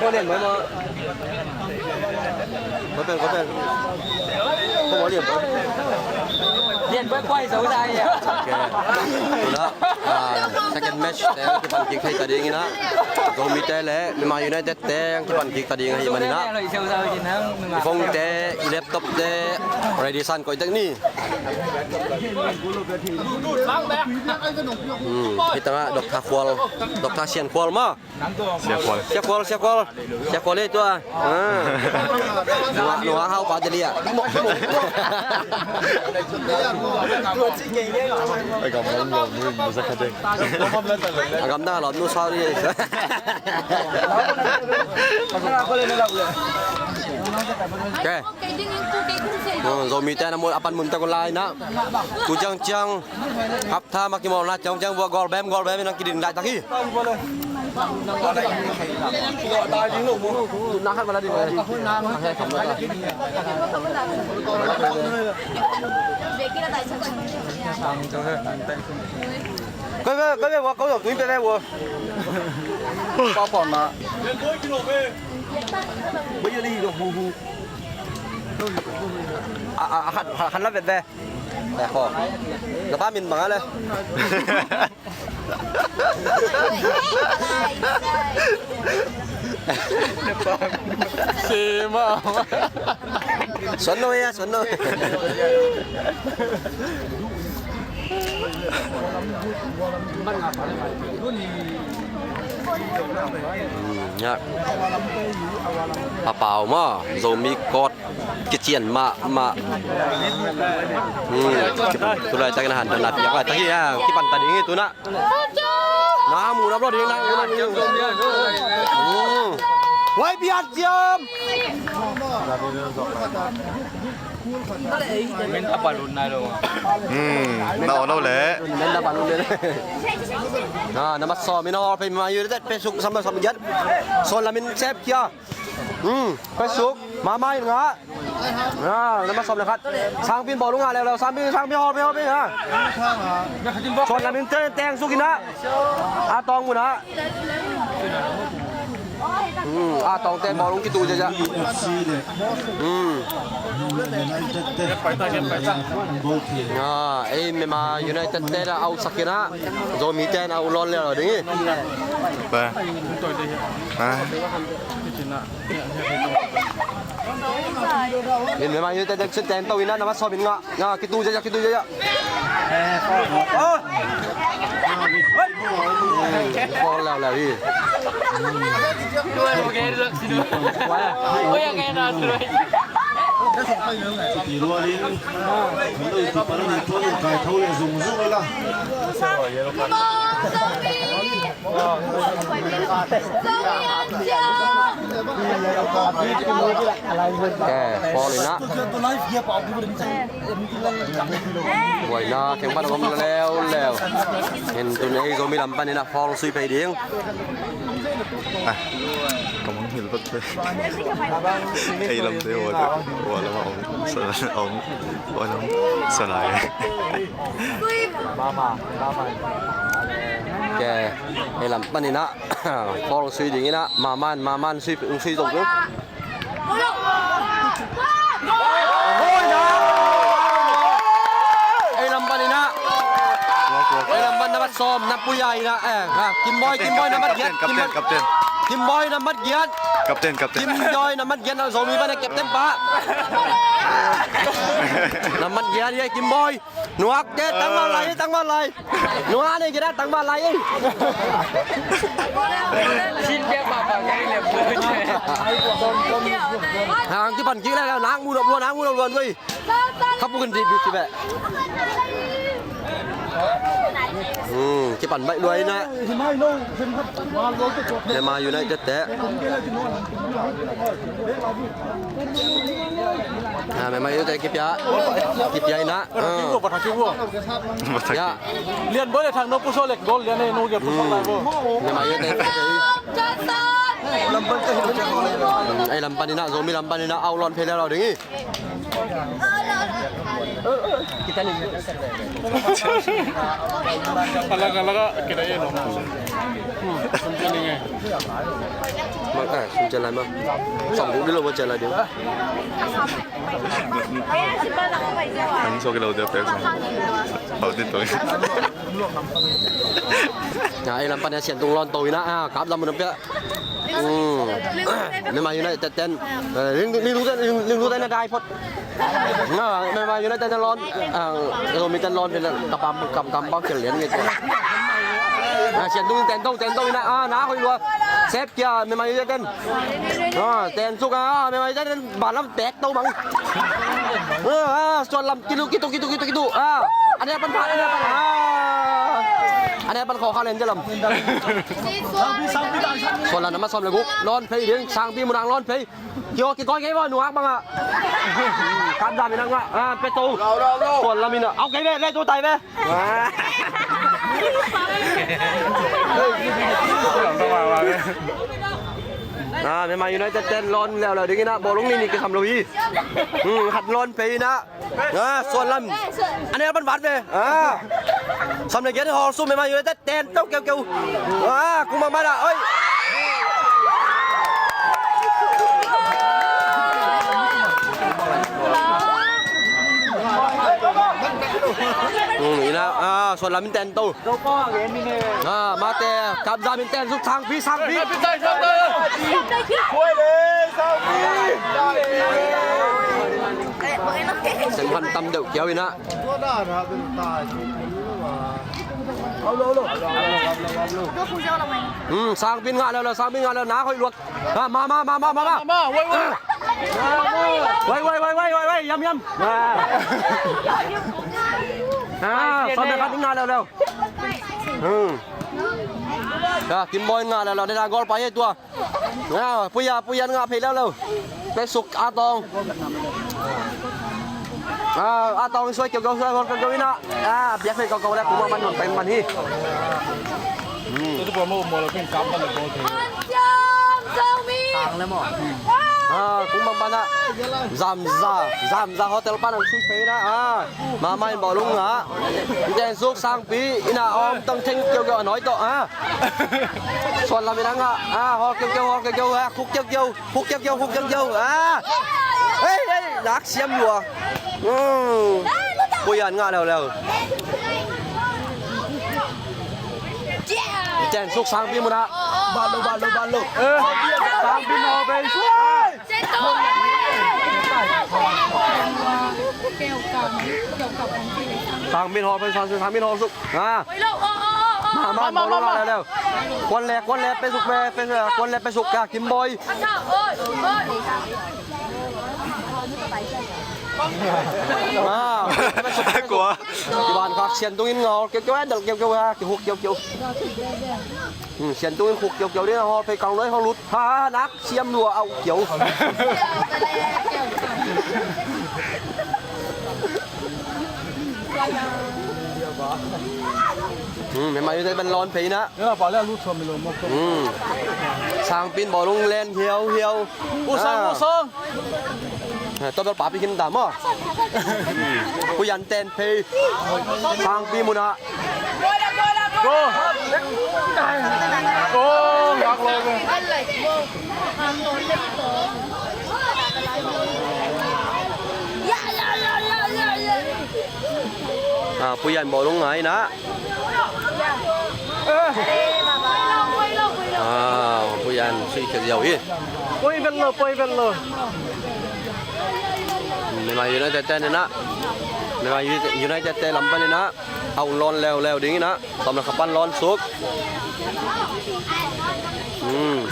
Ko lian bai mo. Ko pen, ko pen. Ko mo lian bai. Lian bai kuai zo dai ya. Okay. Tuna, ah, second match te kipan kik thei ta ding ina. Zomi te le Myanmar United te kipan kik ta ding ahi manina. I Phong te, i laptop te, ready san koi tek ni. Hmm, hi tanga Doctor Khual, Doctor Sian Khual ma. Sia Khual. Sia Khual, Sia Khual. Sia Khual le tua. Ah. Nua, nua hau pa delia. Ai, gam gam gam, mu, mu sa kha ding. Agam na lo nu sa ni. Okay. Oh, Zomi te na mu apan mun ta ko lai na. Tu ciang ciang. Hap Tha ma kimawlna ciangciang vua goal bem, goal bem in ang kidin dai tak hi. Na khat ma la ding. Koi ve, koi ve vua, koi ve vua. Pa pa na. Bai li do hu hu. A a a khat, khat la vet ve. Te ko. Na pa min bang a le. Sima. Suan no ya, suan no. Hmm, ya. Papau ma, Zomi kot. Kician mahmah. Hmm. Tulai takin han dan api apa tahi ya, kipan tadi itu nak. Nah, murah bro, dia nak. Hmm. Wai biar jam. Min apa lu nak lu? Hmm, no, no le. Nah, nama so min apa mayu det pesuk sama sama jat. So lamin sep kia. Hmm, pesuk, mama in nga. Ah, na ma sawm le khat. Sangpi in bawlung ah leuleu, sangpi, sangpi hawlpi, hawlpi ha. Suan lamin teng, teng suk in ah. A tawng mun ah. Hmm, a tawng teng bawlung kitu jaja. Hmm. Ah, ei Myanmar United te la au sak in ah. Zomi te na au lon le ding. Ba. Ah. In Myanmar United dek sit ten to in ah, nama sawm in nga, nga, kitu ja, kitu ja. Foul la la hi. Ke, Paul in ah. Buaina kheng pan a om leuleu. Hin tun ei Zomi lam pan in ah Paul sui phei ding. Ah, ka mong hil vat. Ei lam te hua te. Hua lam a om. Sa lam a om. Hua lam. Sa lai. Ke, ei lam pan in ah Paul sui ding in ah, Maman, Maman sui, sui zong tu. Ei lam pan in ah, ei lam pan nambat sawm, na puya in ah, eh, ha, Kim Boy, Kim Boy nambat giat, Kim Boy, Kim Boy nambat giat, Kim Boy nambat giat, na Zomi pan a captain pa. Nambat giat, ye, Kim Boy. Nuak te tangval lai, tangval lai. Nuak ne kira tangval lai. Sin pia pa pa kari le. Hang kipan kik le, nang mu nop luan, nang mu nop luan wei. Kapu kan di bi ti be. Hmm, kipan baih luai na. Myanmar United te. Ah, Myanmar United kipia, kipia in ah. Ah. Ya. Lian Boy le Thang No Pu So le gol lian e, no ge pu so lai bo. Myanmar United. Hmm, ei lam pan in ah, Zomi lam pan in ah, au lon phei le lo ding i. Alaga, alaga, kita ye lo. Hmm, sum cen ing e. Maka, sum cen lai ma. Sawm guk di lo ma cen lai di. Ang so kilo dia pesa. Pau din to. Na, ei lam pan a Sian Tung lon to in ah, ah, kap lam mun pia. Hmm. Myanmar United ten. Eh, Ling, Ling Tung ten, Ling, Ling Tung ten na dai phot. Na, Myanmar United ten lon. Ah, Zomi ten lon, kapam, kam, kam bang kel lian nge. Ah, Sian Tung ten tong, ten tong in ah, ah, na hoi lua. Sep kia, Myanmar United ten. Ah, ten suk ah, Myanmar United ten, ban lam tek to bang. Ah, ah, Suan Lam, kitu, kitu, kitu, kitu, kitu. Ah, aneh pan pha, aneh pan. Ah. Aneh pan kho kha len ja lam. Suan Lam nambat sawm le guk. Lon phei ding, Sangpi Munang lon phei. Kio, kikoi kei bo, nuak bang ah. Kam dam in ah nga. Ah, pe to. Suan Lam in ah. Au kei be, le to tai be. Ah, Myanmar United ten lon leuleu ding in ah, bawlung nih nih kisam lo hi. Hmm, khat lon phei in ah. Ah, Suan Lam. Aneh pan vat ve. Ah. Sam le giat hol sum, Myanmar United ten to keukeu. Ah, kung bang ban ah. Oi. Hmm, in ah, ah, Suan Lam in ten to. Ah, mate, kap dam in ten suk, Sangpi, Sangpi. Sem khan tam deuh kiau in ah. Hmm, Sangpi in ngah leuleu, Sangpi in ngah leuleu, na hoih luat. Ah, ma, ma, ma, ma, ma, ma. Ma, wai, wai. Wai, wai, wai, wai, wai, wai, yam, yam. Ah. Ah, sawm le khat in ngah leuleu. Hmm. Ah, Kim Boy ngah leuleu, dena goal pai e tua. Ah, puya, puya ngah phei leuleu. Pe suk, A Tawng. Ah, A Tawng suai kiau kiau, suai kiau kiau in ah. Ah, biak phei kiau kiau le, kuma man nun pen man hi. Hmm. Ah, kung bang pan ah. Zamza, Zamza hotel pan ang sui phei na. Ah, mama in bawlung ah. Ten suk, Sangpi in ah, om tang theng kiau kiau a noi tawh ah. Suan Lam in ah nga. Ah, hol kiau kiau, hol kiau kiau ah. Khuk kiau kiau, khuk kiau kiau, khuk kiau kiau ah. Hei, hei, lak siam lua. Hmm. Puyan ngah leuleu. Ten suk, Sangpi mun ah. Ban lo, ban lo, ban lo. Eh, Sangpi mun ah. Sangpi mun ah, Sangpi mun ah suk. Ah. Ma, ma, ma, ma, ma. Kuan le, kuan le, pe suk, pe, pe, kuan le, pe suk ka, Kim Boy. Ah. Kua. Kiban khak sian tungin ngawl kiaukiau, eh, dal kiaukiau, ha, kihuk kiaukiau. Hmm, sian tungin khuk kiaukiau ding, hawl phei kang loi hawl lut. Ha, ha, nak siam lua au kiau. Hmm, memang yu te ban lawn phei na. Ya, pa le lut som lo mo. Hmm. Sangpi in bawlung len hiau hiau. U sang, u sang. Eh, tawpel papi khin ta maw? Pu Yan ten phei. Sangpi munah. Go! Go! Ngak lo ve. Ah, Pu Yan bawlung ngai na. Ah, Pu Yan sui khia ziau hi. Poi vel lo, poi vel lo. Memang United te ni na. Memang United te lam pan ni na. A un lawn leuleu ding hi na. Sawm le kha pan lawn suk. Hmm.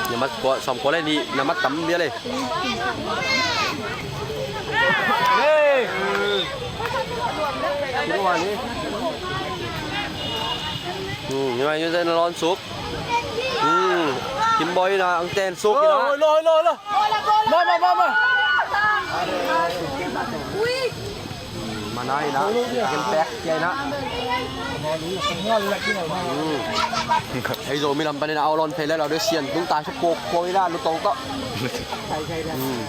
Namat kua, sawm kua le ni, namat tam bia le. Hey. Hmm, ni mai ni ten lawn suk. Hmm. Kim Boy na ang ten suk na. Oi, lo, oi, lo, oi, lo. Ma, ma, ma, ma. Ui. Mana ina, kin pek kia ina. Hmm. Hei Zomi lam panin a awlawn phei le lo de sian tung tai su kok kok ina lu tong to. Hmm.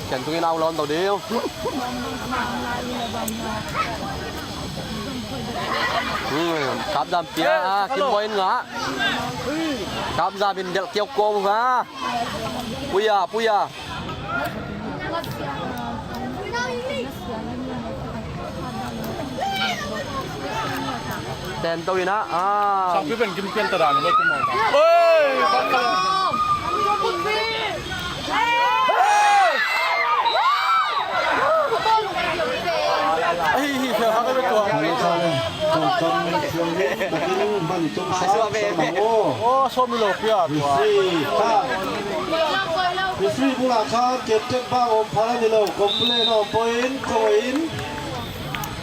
Sian tung ina awlawn to de. Hmm. Kap dam pia, ah, Kim Boy nga. Kap dam in del kiau ko nga. Puya, puya. Ten to ina, ah. Sang pi pen kim pian ta dan lo kum. Oi, bang ka. Ai, hi, hi, ha, ha, ha, ha. Tua kan min fiang ni takin man tung sa sa na mo. Oh, so mi lo pia tua. Misri kha. Misri bula kha, captain bang om phala ni lo, complain om point, point.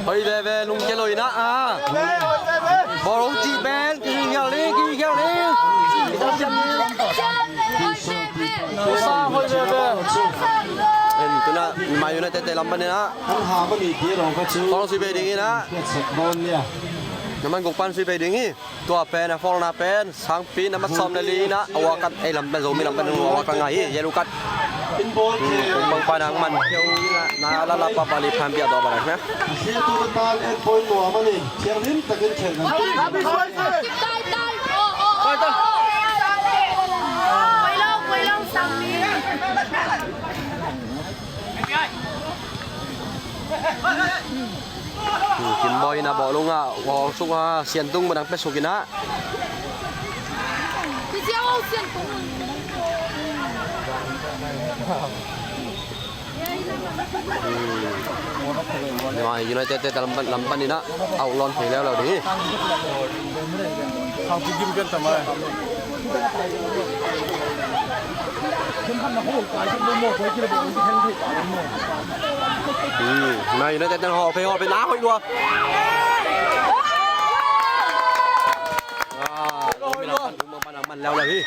Hoi veve, lungkia lo ina, ah. Bawlung cih pen, kihing hial ding, kihing hial ding. Usa hoi veve. En, tuna, Man United te lam panin ah. An ha mani ti rong kha chu. Kong sui bei ding ina. Kiat sak dawn nia. Na man guk pan sui bei ding hi. Tua pen a fawlna pen, Sangpi na mat sawm le li ina, a wakat ei lam pen, Zomi lam pen, a wakat ngai hi, yellow card. Hmm, kong bang pan ang man. Na la la pa pa li phan bia daw ba rak na. Asia tu na tan en point nuam a ni. Thiang lim takin khen kan. Kim Boy na bawlung ah, bawlsuk ah, sian tung manang pesuk ina. Hmm. United te lam pan, lam pan ina, a awlawn phei leuleu ding hi. Hmm, Man United ten hawl phei, hawl phei, na hoih lua. Ah, hoih lua. Pan, pan, pan, man leuleu hi.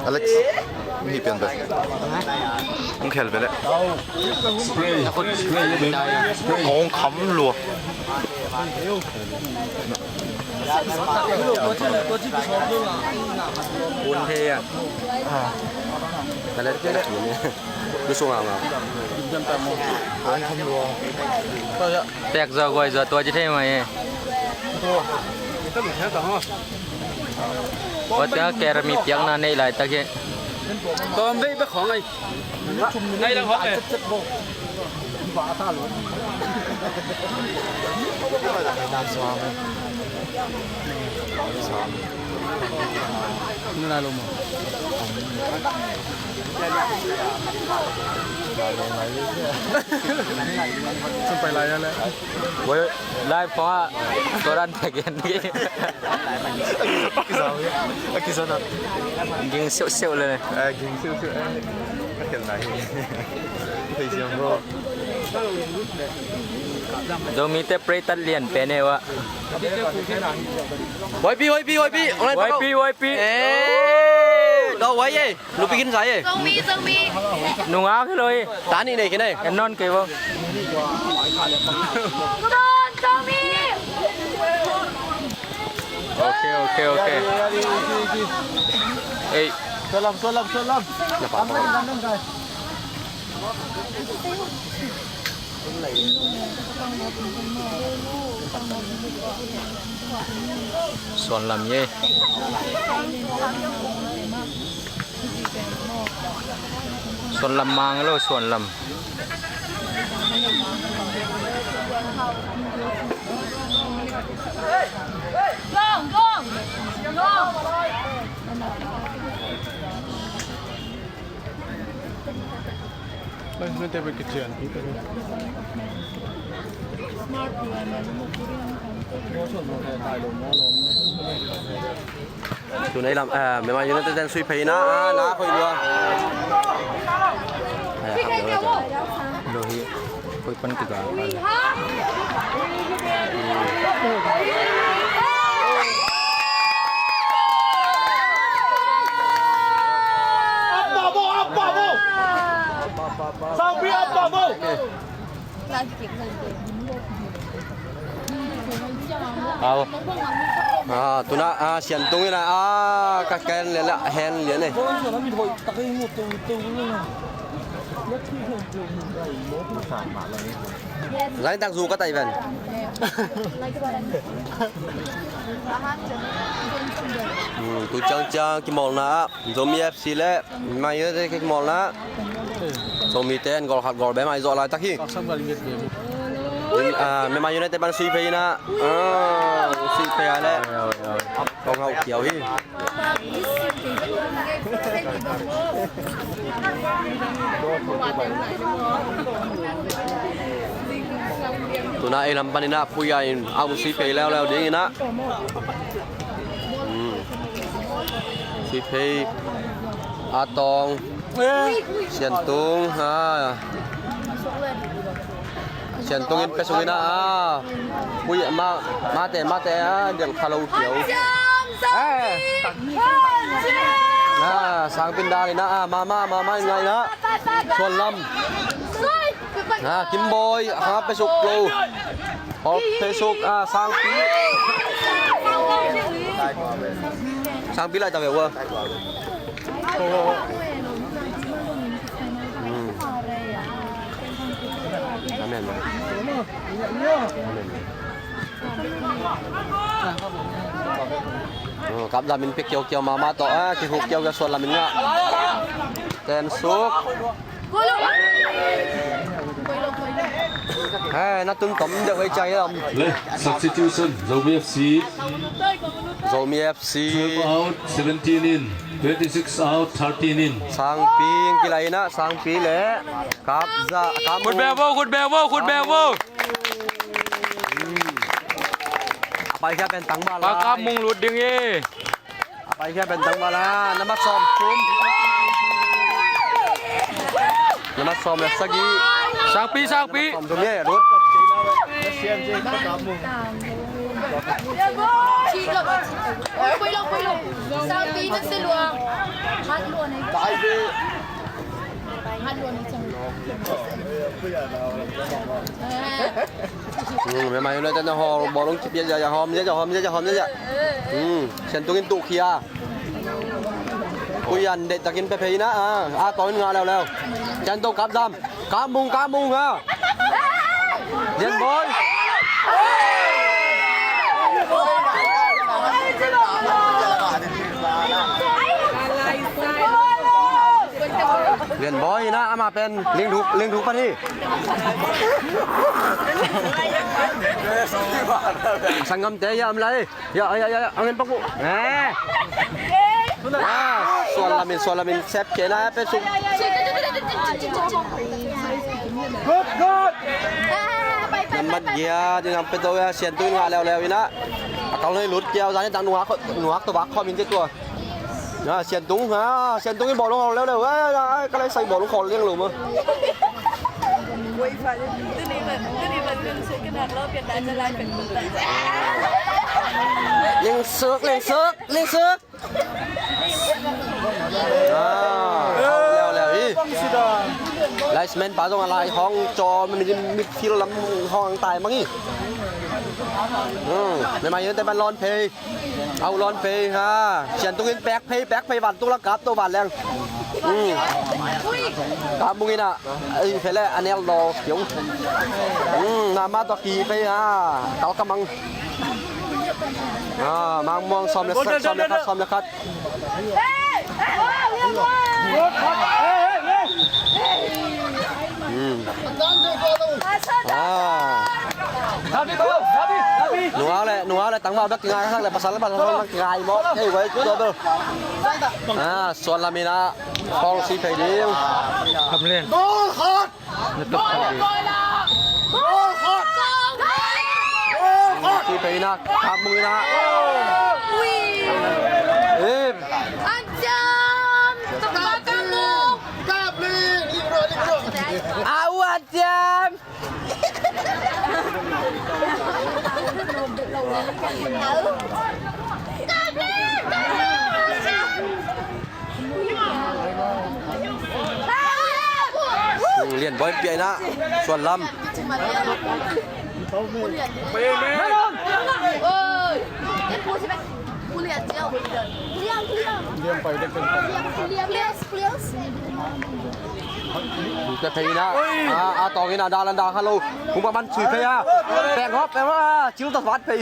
Alex, mi pian ve. Hong khel ve le. Spray, spray, spray. Kong kham lua. Bun thei a. Ka let, ka let. Lu sung a nga. Tek zaw guai zaw tua ci thei mai e. Tua tua ker mi piakna nei lai tak hi. Tawm vei bek khawng ai. Ngai lang hawk e. Nuna lo mo. Sampai lai ya le. Wei, lai pa. Toran pagen. Kisau ya. Kisau na. Ging siu siu le. Ah, ging siu siu. Ka tel lai. Thei siam bro. Zomite pray tat lian pen e wa. Waipi, waipi, waipi. Waipi, waipi. Eh, do wai e. Lupi kin sa e. Zong mi, zong mi. Nunga kilo e. Tani nei kinai. En non kei bo. Zong mi. Okay, okay, okay. Ei. Salam, salam, salam. Suan lam ye. Suan lam mang lo, suan lam. Gong, gong, gong. Tunai lam, eh, Myanmar United ten sui phei na, ah, na khoi lua. Eh, hap lua. Lo hi. Khoi pan kiga. Apa bo, apa bo? Sabi apa bo? Au. Ah, tuna, ah, Sian Tung ina, ah, ka ken le la hen lian e. Lai tak zu ka tai ven. Hmm, tu ciang ciang kimawlna ah Zomi F C le Myanmar United kimawlna. Zomite in gol khat gol be mai zawh laitak hi. Myanmar United ban sui phei na. Ah, sui phei a le. Kong hauh kiau hi. Tuna ei lam panin ah Puya in a hong sui phei leuleu ding in ah. Hmm. Sui phei. A tawng. Sian Tung, ha. Sian Tung in pe sung in a, a. Pui, ma, mate, mate, a, diang kha lo kiau. Eh. A, Sangpi in dal in a, a, ma, ma, ma, ma in ngai in a. Suan lam. A, Kim Boy, a, pe suk lo. Hop, pe suk, a, Sangpi. Sangpi lai ta ve ua. Hmm. Amen. Amen. Oh, kap lam in pe kiau kiau mama to, ah, kihuk kiau kiau suan lam in ngah. Ten suk. Hai, na tun tom deuh ei cai lam. Le, substitution, Zomi F C. Zomi F C. Twelve out, seventeen in. Twenty-six out, thirteen in. Sangpi, kilai na, Sangpi le. Kap za, kap. Khut beng vo, khut beng vo, khut beng vo. Hmm. A pai khia pen tang ba la. Pa Kap Mung lut ding hi. A pai khia pen tang ba la. Nambat sawm thum. Nambat sawm le sagih. Sangpi, Sangpi. Sawm thum ye, lut. Hmm, Myanmar United na hawl bawlung ci pian ya, ya hawm ya, ya hawm ya, ya hawm ya, ya. Hmm, Sian Tung in tuh khia. Kuyan deh takin pe phei na, ah, a tawng in ngah leuleu. Sian Tung kap zam. Kap Mung, Kap Mung ha. Jen Boy. Lian Bawi in ah, amah pen Ling Thuk, Ling Thuk pan hi. Sanggamte ia om lai. Ia, ia, ia, ia, a ngen pak uh. Eh. Ah, Suan Lam in, Suan Lam in sep kei na, pe suk. Good, good. Nambat gia ding ang pe to ia, Sian Tung in ngah leuleu in ah. A kal noi lut kiau zan in tang nungak, nungak to bak khawm in te tua. Na, Sian Tung, ha, Sian Tung in bawlung hawl leuleu. Ai, ai, ai, ka lai sai bawlung khawl liang lo ma. Ling Suk, Ling Suk, Ling Suk. Ah, hawl leuleu hi. Linesman pa zong a lai hong cawm, midfield lam hong tai mang hi. Hmm, Myanmar United ban lawn phei. Au lawn phei ha. Sian Tung in pek phei, pek phei, vantung la kap to vanleng. Hmm. Kap Mung in ah, ei, phei le, a nel lo kiu. Hmm, na ma to ki phei ha. Kal ka mang. Ah, Mang Muang sawm le khat, sawm le khat, sawm le khat. Hmm. Ah. Nungak le, nungak le, tangval bek kingai, khang le, pasal, pasal bek kingai mawk. Ei, wei, tua bel. Ah, Suan Lam in ah, khawng si phei ding. Kham lian. Goal hot! Na tuk kham lian. Goal hot! Goal hot! Si phei in ah, Kap Mung in ah. Ui. Eh. Anjam! Tukpa Kap Mung! Kap lian! Ling Ruk, Ling Ruk! Au, anjam! Lian Bawi piaina, Suan Lam. Te phei na. A, a tawng ina, dalan da kha lo. Hong pa man sui phei a. Peng hop, peng hop a. Cil ta vat phei.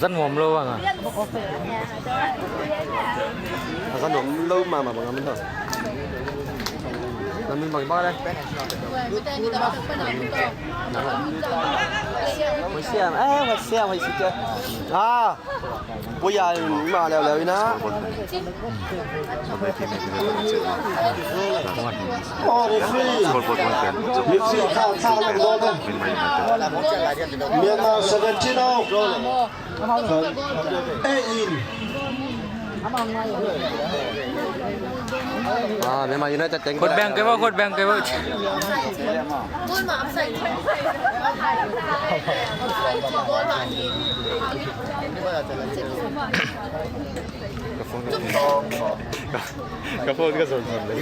Zan nuam lo bang a. Zan nuam lo ma ma bang a min tho. Na min bang bang le. Hoi siam, eh, hoi siam, hoi siam. Ah. Puya in ma leuleu ina. Oh, referee. Referee, kha, kha, lang bawm. Myanmar seventeen oh. Eight in. Ah, Myanmar United teng. Khut beng kei vo, khut beng kei vo. Ka phone ka zon zon le.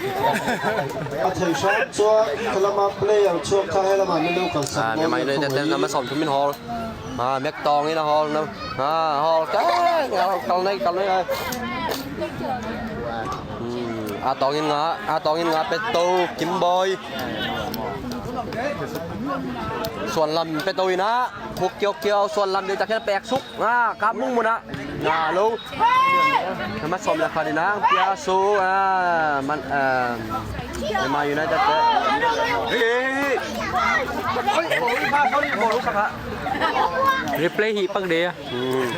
A thei hram chuan, ka lama player chuan ka he lama min lo kal sak. Ah, Myanmar United ten number sawm thum in hawl. Ah, Mek Tawng in a hawl na. Ah, hawl ka, kal, kal nei, kal nei. Hmm, A Tawng in nga, A Tawng in nga, Peto, Kim Bawi. Suan Lam, Peto in a, khuk kiau kiau, Suan Lam dei tak hian pek suk. Ah, Kap Mung mun a. Nga lo. Number sawm le khat in a, Pia Su, ah, man, ah, Myanmar United te. Replay hi pak de a. Hmm.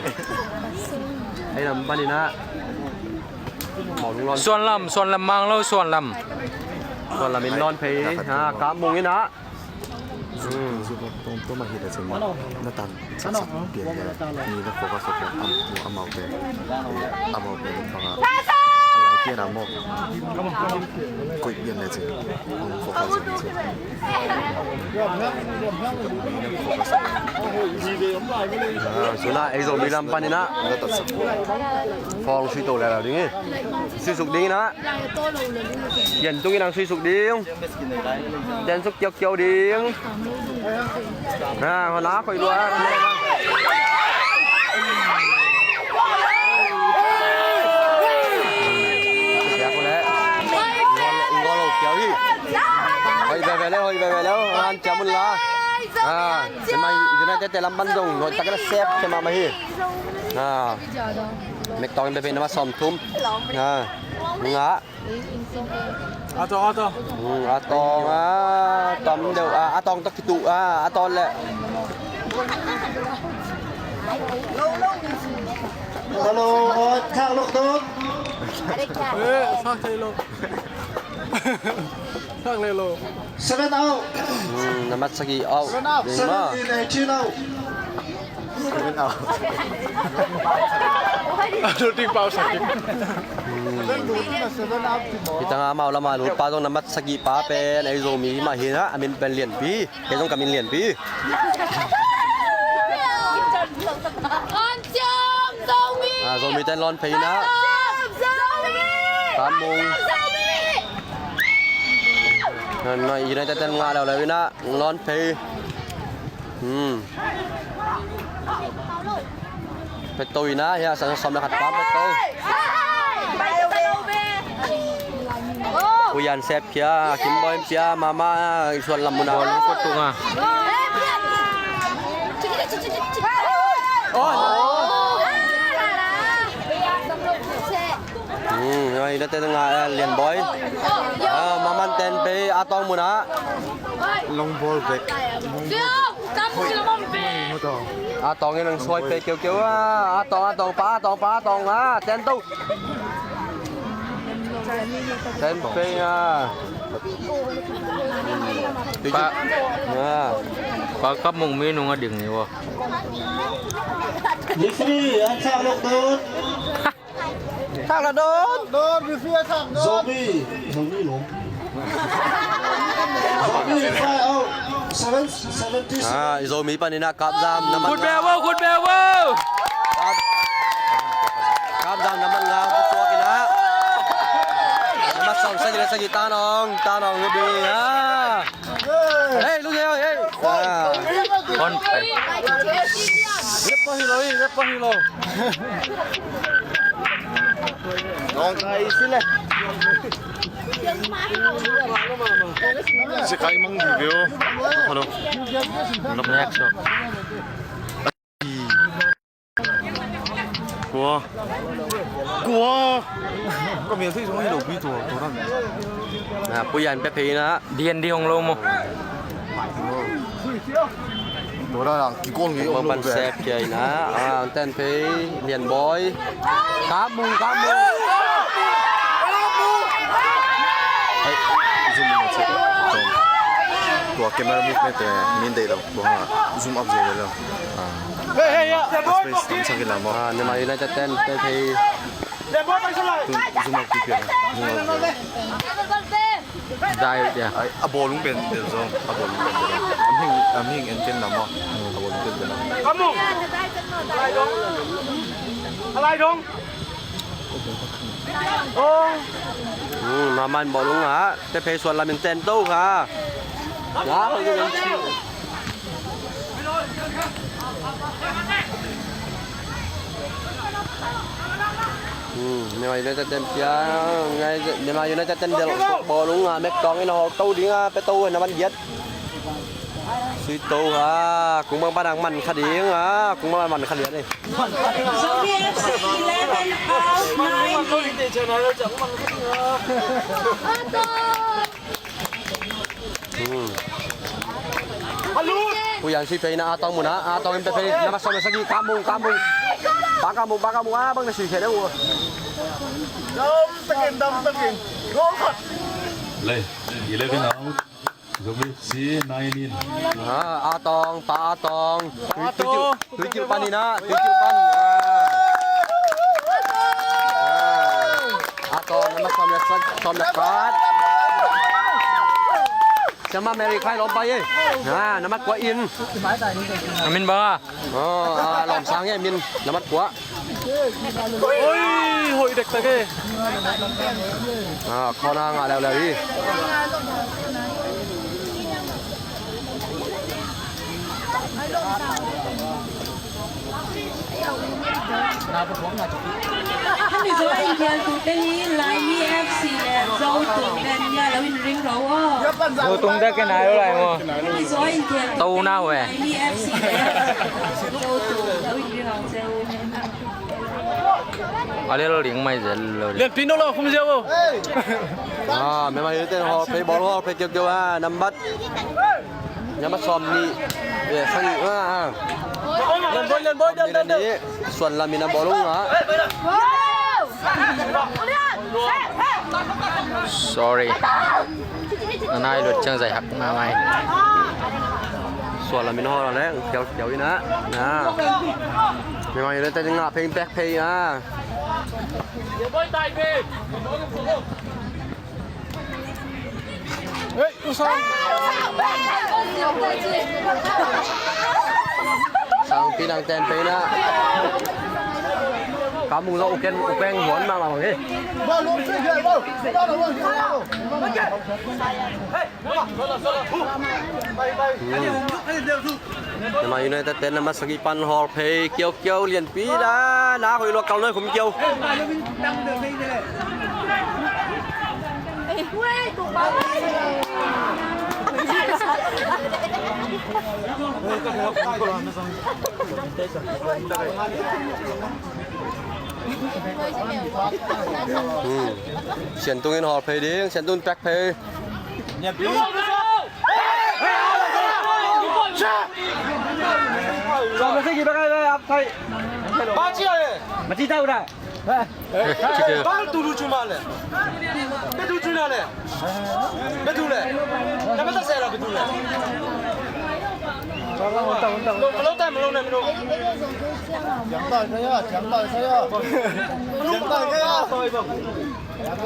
Hei lam pan in a. Suan Lam, Suan Lam mang lo, Suan Lam. Suan Lam in lawn phei, ha, Kap Mung in a. Hmm. Zu bawk tawm tawm a hi ta chin na tan sak sak pian le ni na focus sak pian am, amau pen, amau pen bang a, a lai pian a mawk koih pian le chin hong focus sak chin. Ah, Suan Lam, ei Zomi lam pan in a. Na tan sak pian. Fawng sui to le la ding hi. Sui suk ding in a. Yan tung in ang sui suk ding. Ten suk kiau kiau ding. Ha, hona khoi lua. Siak ko le. Ngol, ngol kiau hi. Hoi ve ve le, hoi ve ve le. Han kiau mun la. Ah, memang United te lam pan zong nuai takin a sep khia mahmah hi. Ah, Mek Tawng in bia pei na ma sawm thum. Ah, nga. A Tawng, A Tawng. Hmm, A Tawng, ah, tam deuh, ah, A Tawng tawh kituh, ah, A Tawng leh. Hello, oh, thak lok tut. Eh, thak thei lo. Thak leh lo. Seven out. Hmm, na mat sagih out. Seven out. Ding ma. Seventeen, eighteen out. Seven out. Aduh, ding pau sakit. Hi tangah amau lamah lut pa zong na mat sagih pa pen ei Zomi mah hi na, a min pen Lianpi. Kei zong ka min Lianpi. Ah, Zomi ten lawn phei na. Tam mung. United ten ngah leuleu ina lawn phei. Hmm. Peto ina, hia, sang sawm le khat pa, peto. Pu Yan sep khia, Kim Boy pia, mama, i suan lam muna. Bawlung kua tung a. Hmm, ai, na te nga, eh, Lian Boy. Ah, maman ten pe, A Tawng muna. Long ball back. A Tawng in ang suai pe kiukiu a. A Tawng, A Tawng pa, A Tawng pa, A Tawng a. Ten to. Ten pe a. Pa. Ah. Pa Kap Mung mi nung a ding ni wa. Referee, an sa lok dut. Thak la dot. Dot, referee thak dot. Zomi, Zomi lo. Zomi, five out. Seven, seventy. Ah, i Zomi panin a Kap Zam, na mat nga. Khut beng vo, khut beng vo. Kap, Kap Zam, na mat nga, khut suak ina. Na mat sawm sagih le sagih, Tanong, Tanong, Ruby, ah. Hey, look here, hey. Ah. Kon pai. Rep pa hi lo, rep pa hi lo. Nong kai si le. Si kai mang di veo. Hello. Next. Kua. Kua. Ka mial thei zong hi lo pi tua, tua ran. Na, Pu Yan pe phei na. D and D hong lo mo. Tua ran ang kikol ngi hong lo pe. Sep kia ina. Ah, ang ten phei, Lian Boy. Kap Mung, Kap Mung. Hey, zoom in, zoom in. Tua camera movement te min deih lo. Tua ha, zoom up zo lo. Ah. Hey, hey, yeah. Space tam sak ila mo. Ah, Myanmar United ten, ten phei. Zoom up kik pia. Zoom up. Dai dia. Ai, a bawlung pen del zong. A bawlung pen del. A ming, a ming en ken na mo. A bawlung pen del. Kamu. Alai dong. Alai dong. Oh. Hmm, maman bawlung ha. Te phei suan lamin ten to ha. Ya, Hmm, Myanmar United ten pia, Myanmar United ten del bawlung a, Mek Tawng in a hawk to ding a, pe to na man giat. Sui to a, kung bang banang man kha ding a, kung bang man kha lian e. Zomi F C eleven out, nine in. Hmm. Pu Yan sui phei na, A Tawng muna, A Tawng in pe phei, na ma sawm na sagih, Kap Mung, Kap Mung. Pa Kap Mung, Pa Kap Mung, a bang na sui phei na u. Dam takin, dam takin. Gol khat. Le, eleven out. Zomi F C nine in. Ah, A Tawng, Pa A Tawng. Pa A Tawng. Tui kiu, tui kiu pan ina, tui kiu pan. Ah. A Tawng, na ma sawm na sa, sawm na khat. Siama Mary Khai lawm pai e. Ah, na mat kua in. A min bang a? Oh, ah, lawm sang e, min na mat kua. Oi, hoih dektak e. Ah, corner ngah leuleu hi. Mizo India tute hi Laimi F C le Zo tung den ya, lo in ring lo o. Zo tung den ke nai lo lai mo. Ni zo in ke. To na we. Ni F C. Zo tung, lo in ring lo zeu. A le lo ring mai zel lo. Lian pin lo khum zeu o. Ah, me mai ten ho pe bol ho pe keu keu a, nambat. Nyama sawm nih. Ye, sang nih. Ah, ah. Lian boy, lian boy, lian boy. Suan lam in a bawlung ah. Sorry. Na nai lut ciang zai hak na mai. Suan lam in a hawl a leng kiau kiau in a. Na. Mi mai lut te ngah phei pek phei a. Sang pinang ten pe na. Kamu lo uken ukeng huan ma ma he. Nama United ten nama sagi pan hol phei kiau kiau lian pi da na hoi lo kal noi khum kiau. Hmm. Sian tungin hol phei ding, sian tungin pek phei.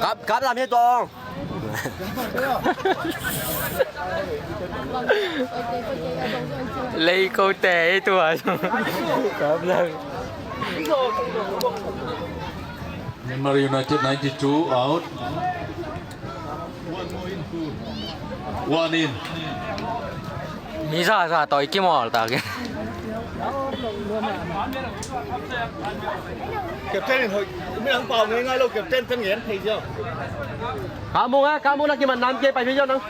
Kap, kap lam hi tong. Lei ko te tua. Myanmar United ninety-two out. One in. Mi sa sa toi ki mol ta ke. Captain in hoi, mi ang pau ngai ngai lo captain pen ngen thei jo. Ka mu nga, ka mu na ki man nam ke pai thei jo nang.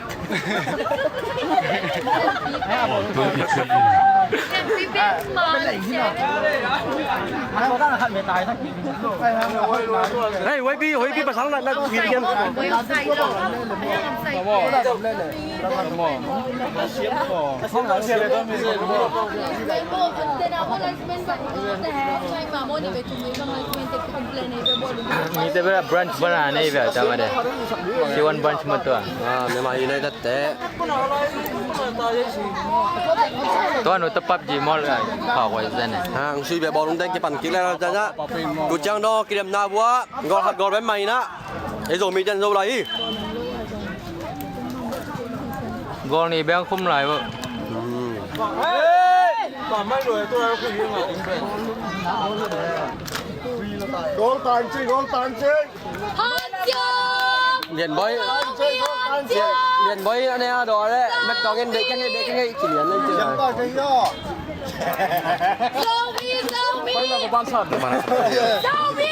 Hei, wai bi, wai bi pasal na na ki ken. Mite bera brunch bana nei bera tama de. Siwan brunch matua. Ah, Myanmar United te. Tua nu ta PUBG mol ka pa ko zene. Ha, ang sui be bawlung den kipan kik le la ja ja. Tu ciang dong kidem na bua. Gol khat gol bem mai na. Ei Zomi ten zo lai hi. Gol ni beng khum lai bo. Hmm. Gol tan ci, gol tan ci. Lian boy. Lian boy ane a do le. Mek tong en de keng de keng ci lian le ci. Zomi, Zomi. Zomi,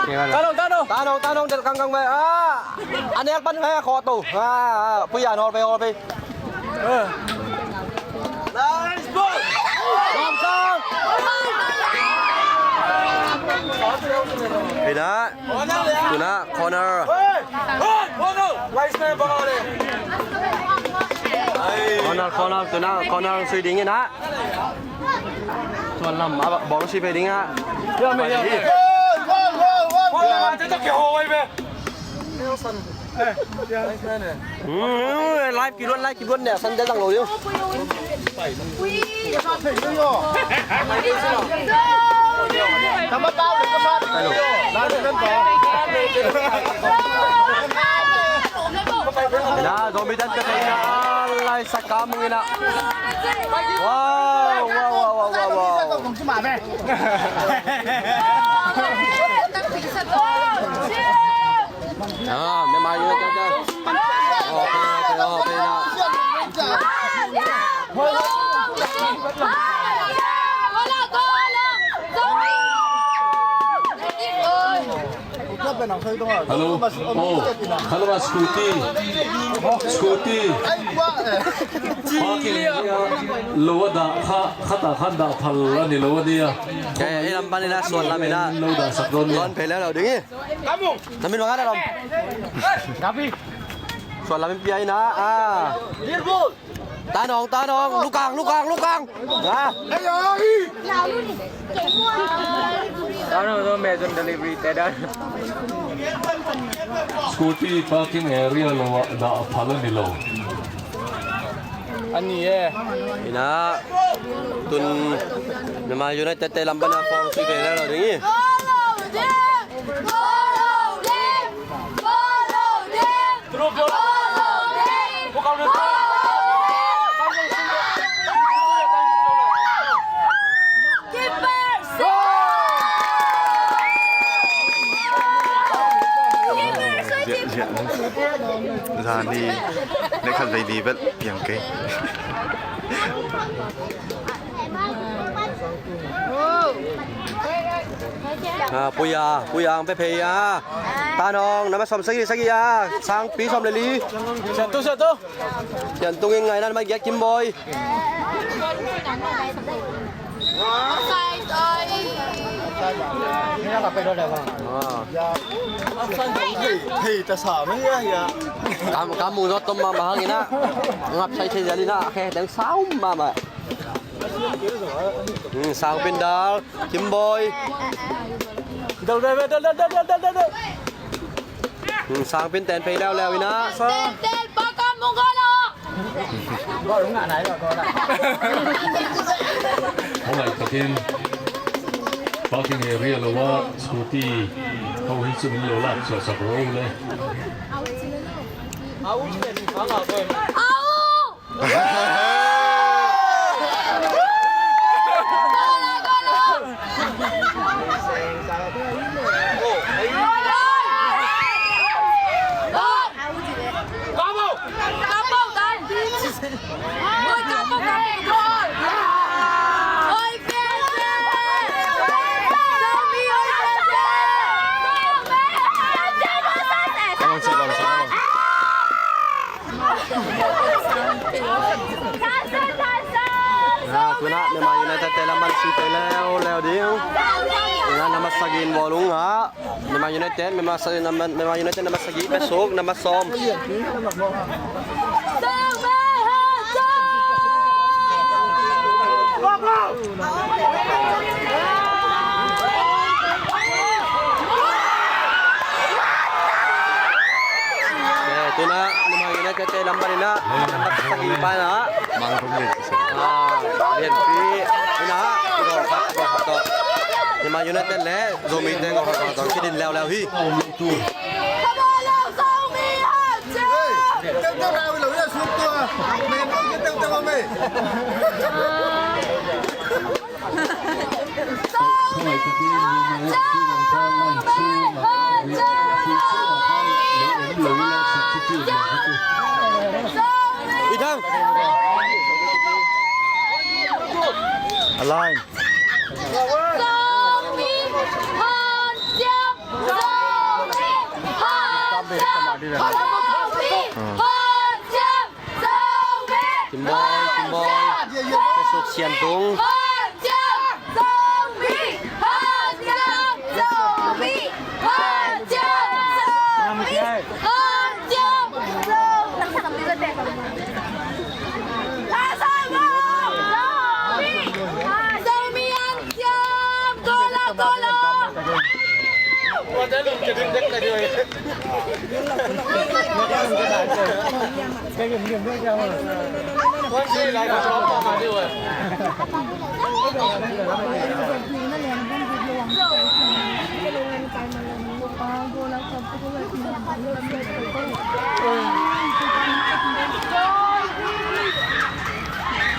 Tanong, tanong. Tanong, tanong, del kang kang bai. Ah, anel pan hai kho tu. Ah, puya nol bai, nol bai. Nice ball. Samsung. Pina. Tuna corner. Corner, corner, tuna corner sui ding ina. Tuan lam, bawng si pe ding a. Live ki luan, live ki luan ne, san de dang lo ding. Na, Zomi ten ka thei na, lai sa ka mung ina. Wow, wow, wow, wow, wow, wow. Ah, me mai yo ta ta. Oh, pe, pe, oh, pe na. Goal, goal, goal. Zomi! Oi! Hello. Oh, hello, scooty. Scooty. Parking area lo a dah kha, khat ah khan dah phal a ni lo a ni a. Eh, ei lam pan in a, suan lam in a. Lo dah sak dawn ni a. Dawn phei leu lo ding hi. Namin bang a dah lam. Suan lam in pia in a. Ah. Tanong, tanong, lukang, lukang, lukang. Ah. Tanong, no, medyo delivery, te dan. Scooty parking area lo ah dah phal a ni lo. A ni e. Ina, tun Myanmar United te lam pan a form sui te lo ding hi. Zani ne khat vei ni bel piang kei. Ah, puya, puya ang pe phei a. Tanong, nambat sawm sagih, sagih a. Sangpi sawm le li. Satu, satu. Yan tungin ngai nan mai giat Kimboy. Ah. Hei, ta sa mai ya ya. Kam, kam mung zot tom ma ma hang ina. Ngap sai sai jali na, khe dang saum ma ma. Hmm, Sangpin dal, Kimboy. Dal, dal, dal. Hmm, Sangpin ten phei leuleu ina. Ten, ten, pa kam mung ko lo. Hong ai takin parking area lo a scooty ho hi chu min lo lak suaksak ro le. Au! Ah, tuna Myanmar United te lam man sui te leuleu ding. Tuna nambat sagih in bawlung ah. Myanmar United, Myanmar sa-, Myanmar, Myanmar United nambat sagih, Pesuk nambat sawm. Eh, tuna Myanmar United te lam pan ina, nambat sagih pa ina. Ah, lianpi ina, goal khat, goal khat tawh. Myanmar United le Zomi te goal khat, goal khat tawh kidin leuleu hi. Ui, Thang. A line. Kimboy, Kimboy. Pesuk Siantung.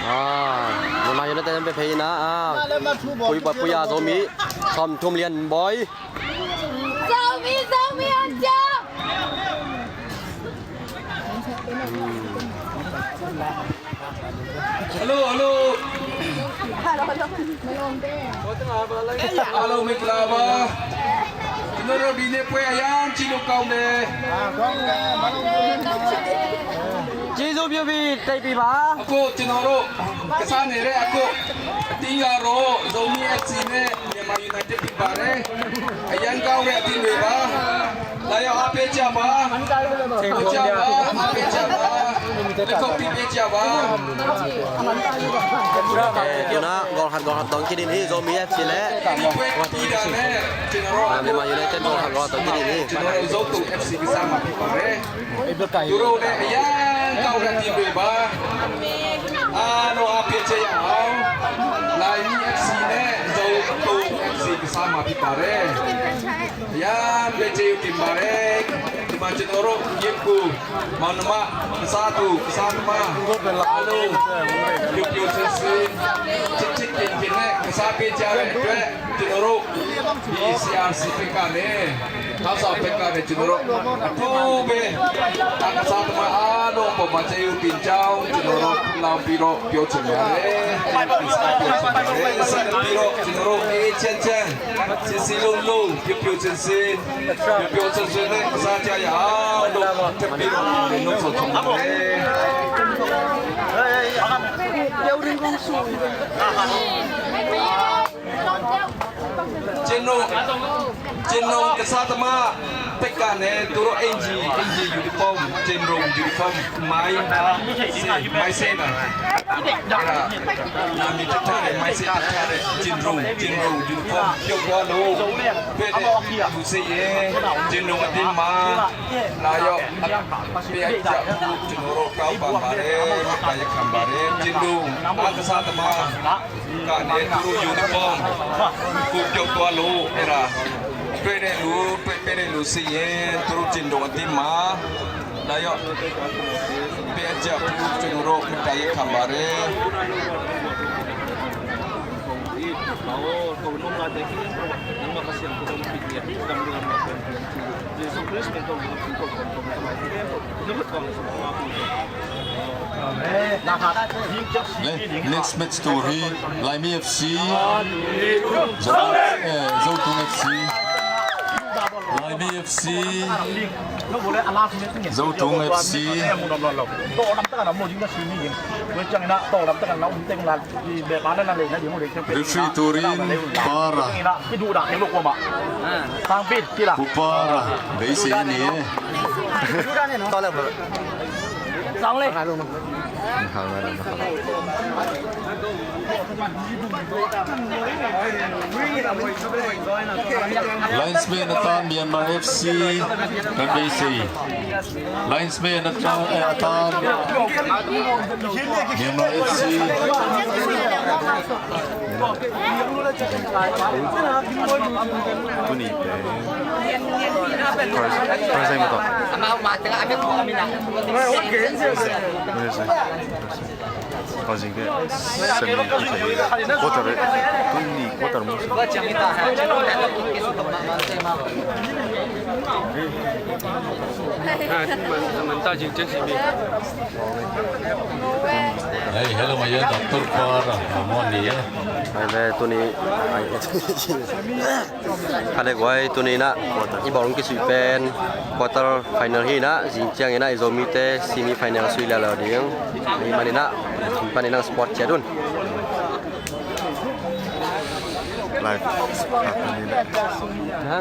Ah, Myanmar United an pe phei ina, ah. Pui, pui, pui, ah, Zomi. Sawm thum lian boi. Zomi, Zomi, an cia. Hello, hello. Hello, hello. Hello, Miklava. Noro bine pwe ayang cinu kau ne. Cizu biubi teipi ba. Ako cinoro. Kesane re ako. Tingaro Zomi F C ne. Myanmar United pi bare. Ayang kau re tingwe ba. Layo ape caba. Ape caba. Ape caba. Lekok pi pe caba. Tuna gol hat gol hat dong kidin hi Zomi F C le. Pi pwe pi dane. Cinoro. Myanmar United gol hat gol hat dong kidin hi. Cinoro Zotung F C kisama pi bare. Turo le ayang kau re tingwe ba. Ano ape caya. Laimi F C ne Zotung F C kisama pi bare. Yan bece yu tim barek. Tima cinoro yimku. Mau nama kesatu kesatu ma. Alo. Yuk yuk sesi. Cik cik kin kin ne. Kesapi care due. Cinoro. Di C R C P K ne. Kasa P K ne cinoro. Atu be. Kesatu ma alo. Pemace yu pincau. Cinoro. Lau piro. Pio cinoro. Piro. Cinoro. Eh, cen cen. Sisi lung lung, piu piu sin sin. Piu piu sin sin ne, sa cia ya, lung, te piu, lung so so ne. Cin nung, cin nung kesa tama, pekane, turo N G, N G uniform, cin nung uniform, mai, se, mai se na. Nami tare, mai se tare, cin nung, cin nung uniform, yo gua lo. Pede, bu se ye, cin nung atin ma, la yo, pe aja, cin nung kau bambare, kaya kambare, cin nung, ang kesa tama. Ka ne turu uniform. Kuk jok tua lu era. Pede lu, pe- pede lu si ye turu cin dong atin ma. Dayo. Pe aja pu cin ro ka ye kambare. Le- next match tu hi Laimi F C, Zo- eh, Zotung F C. Laimi F C, Zotung F C. Referee turin para. Para. Beisei ni e. Linesman a tan Myanmar F C kan beisei. Linesman a tan, eh, a tan Myanmar F C. Tuni pe. First, first time ko to. First time. First time. Kau zing ke semi final quarter, tuni quarter mo. Hey, hello, maya, Doctor Para, mamo ni ya. Hai le, tuni, ai, Khanek wai tuni inah i bawlung kisui pen quarter final hi inah, zing ciang inah i Zomite semi final sui lialau ding. Hi man inah, pan inah sport ciat un. Live. Ha?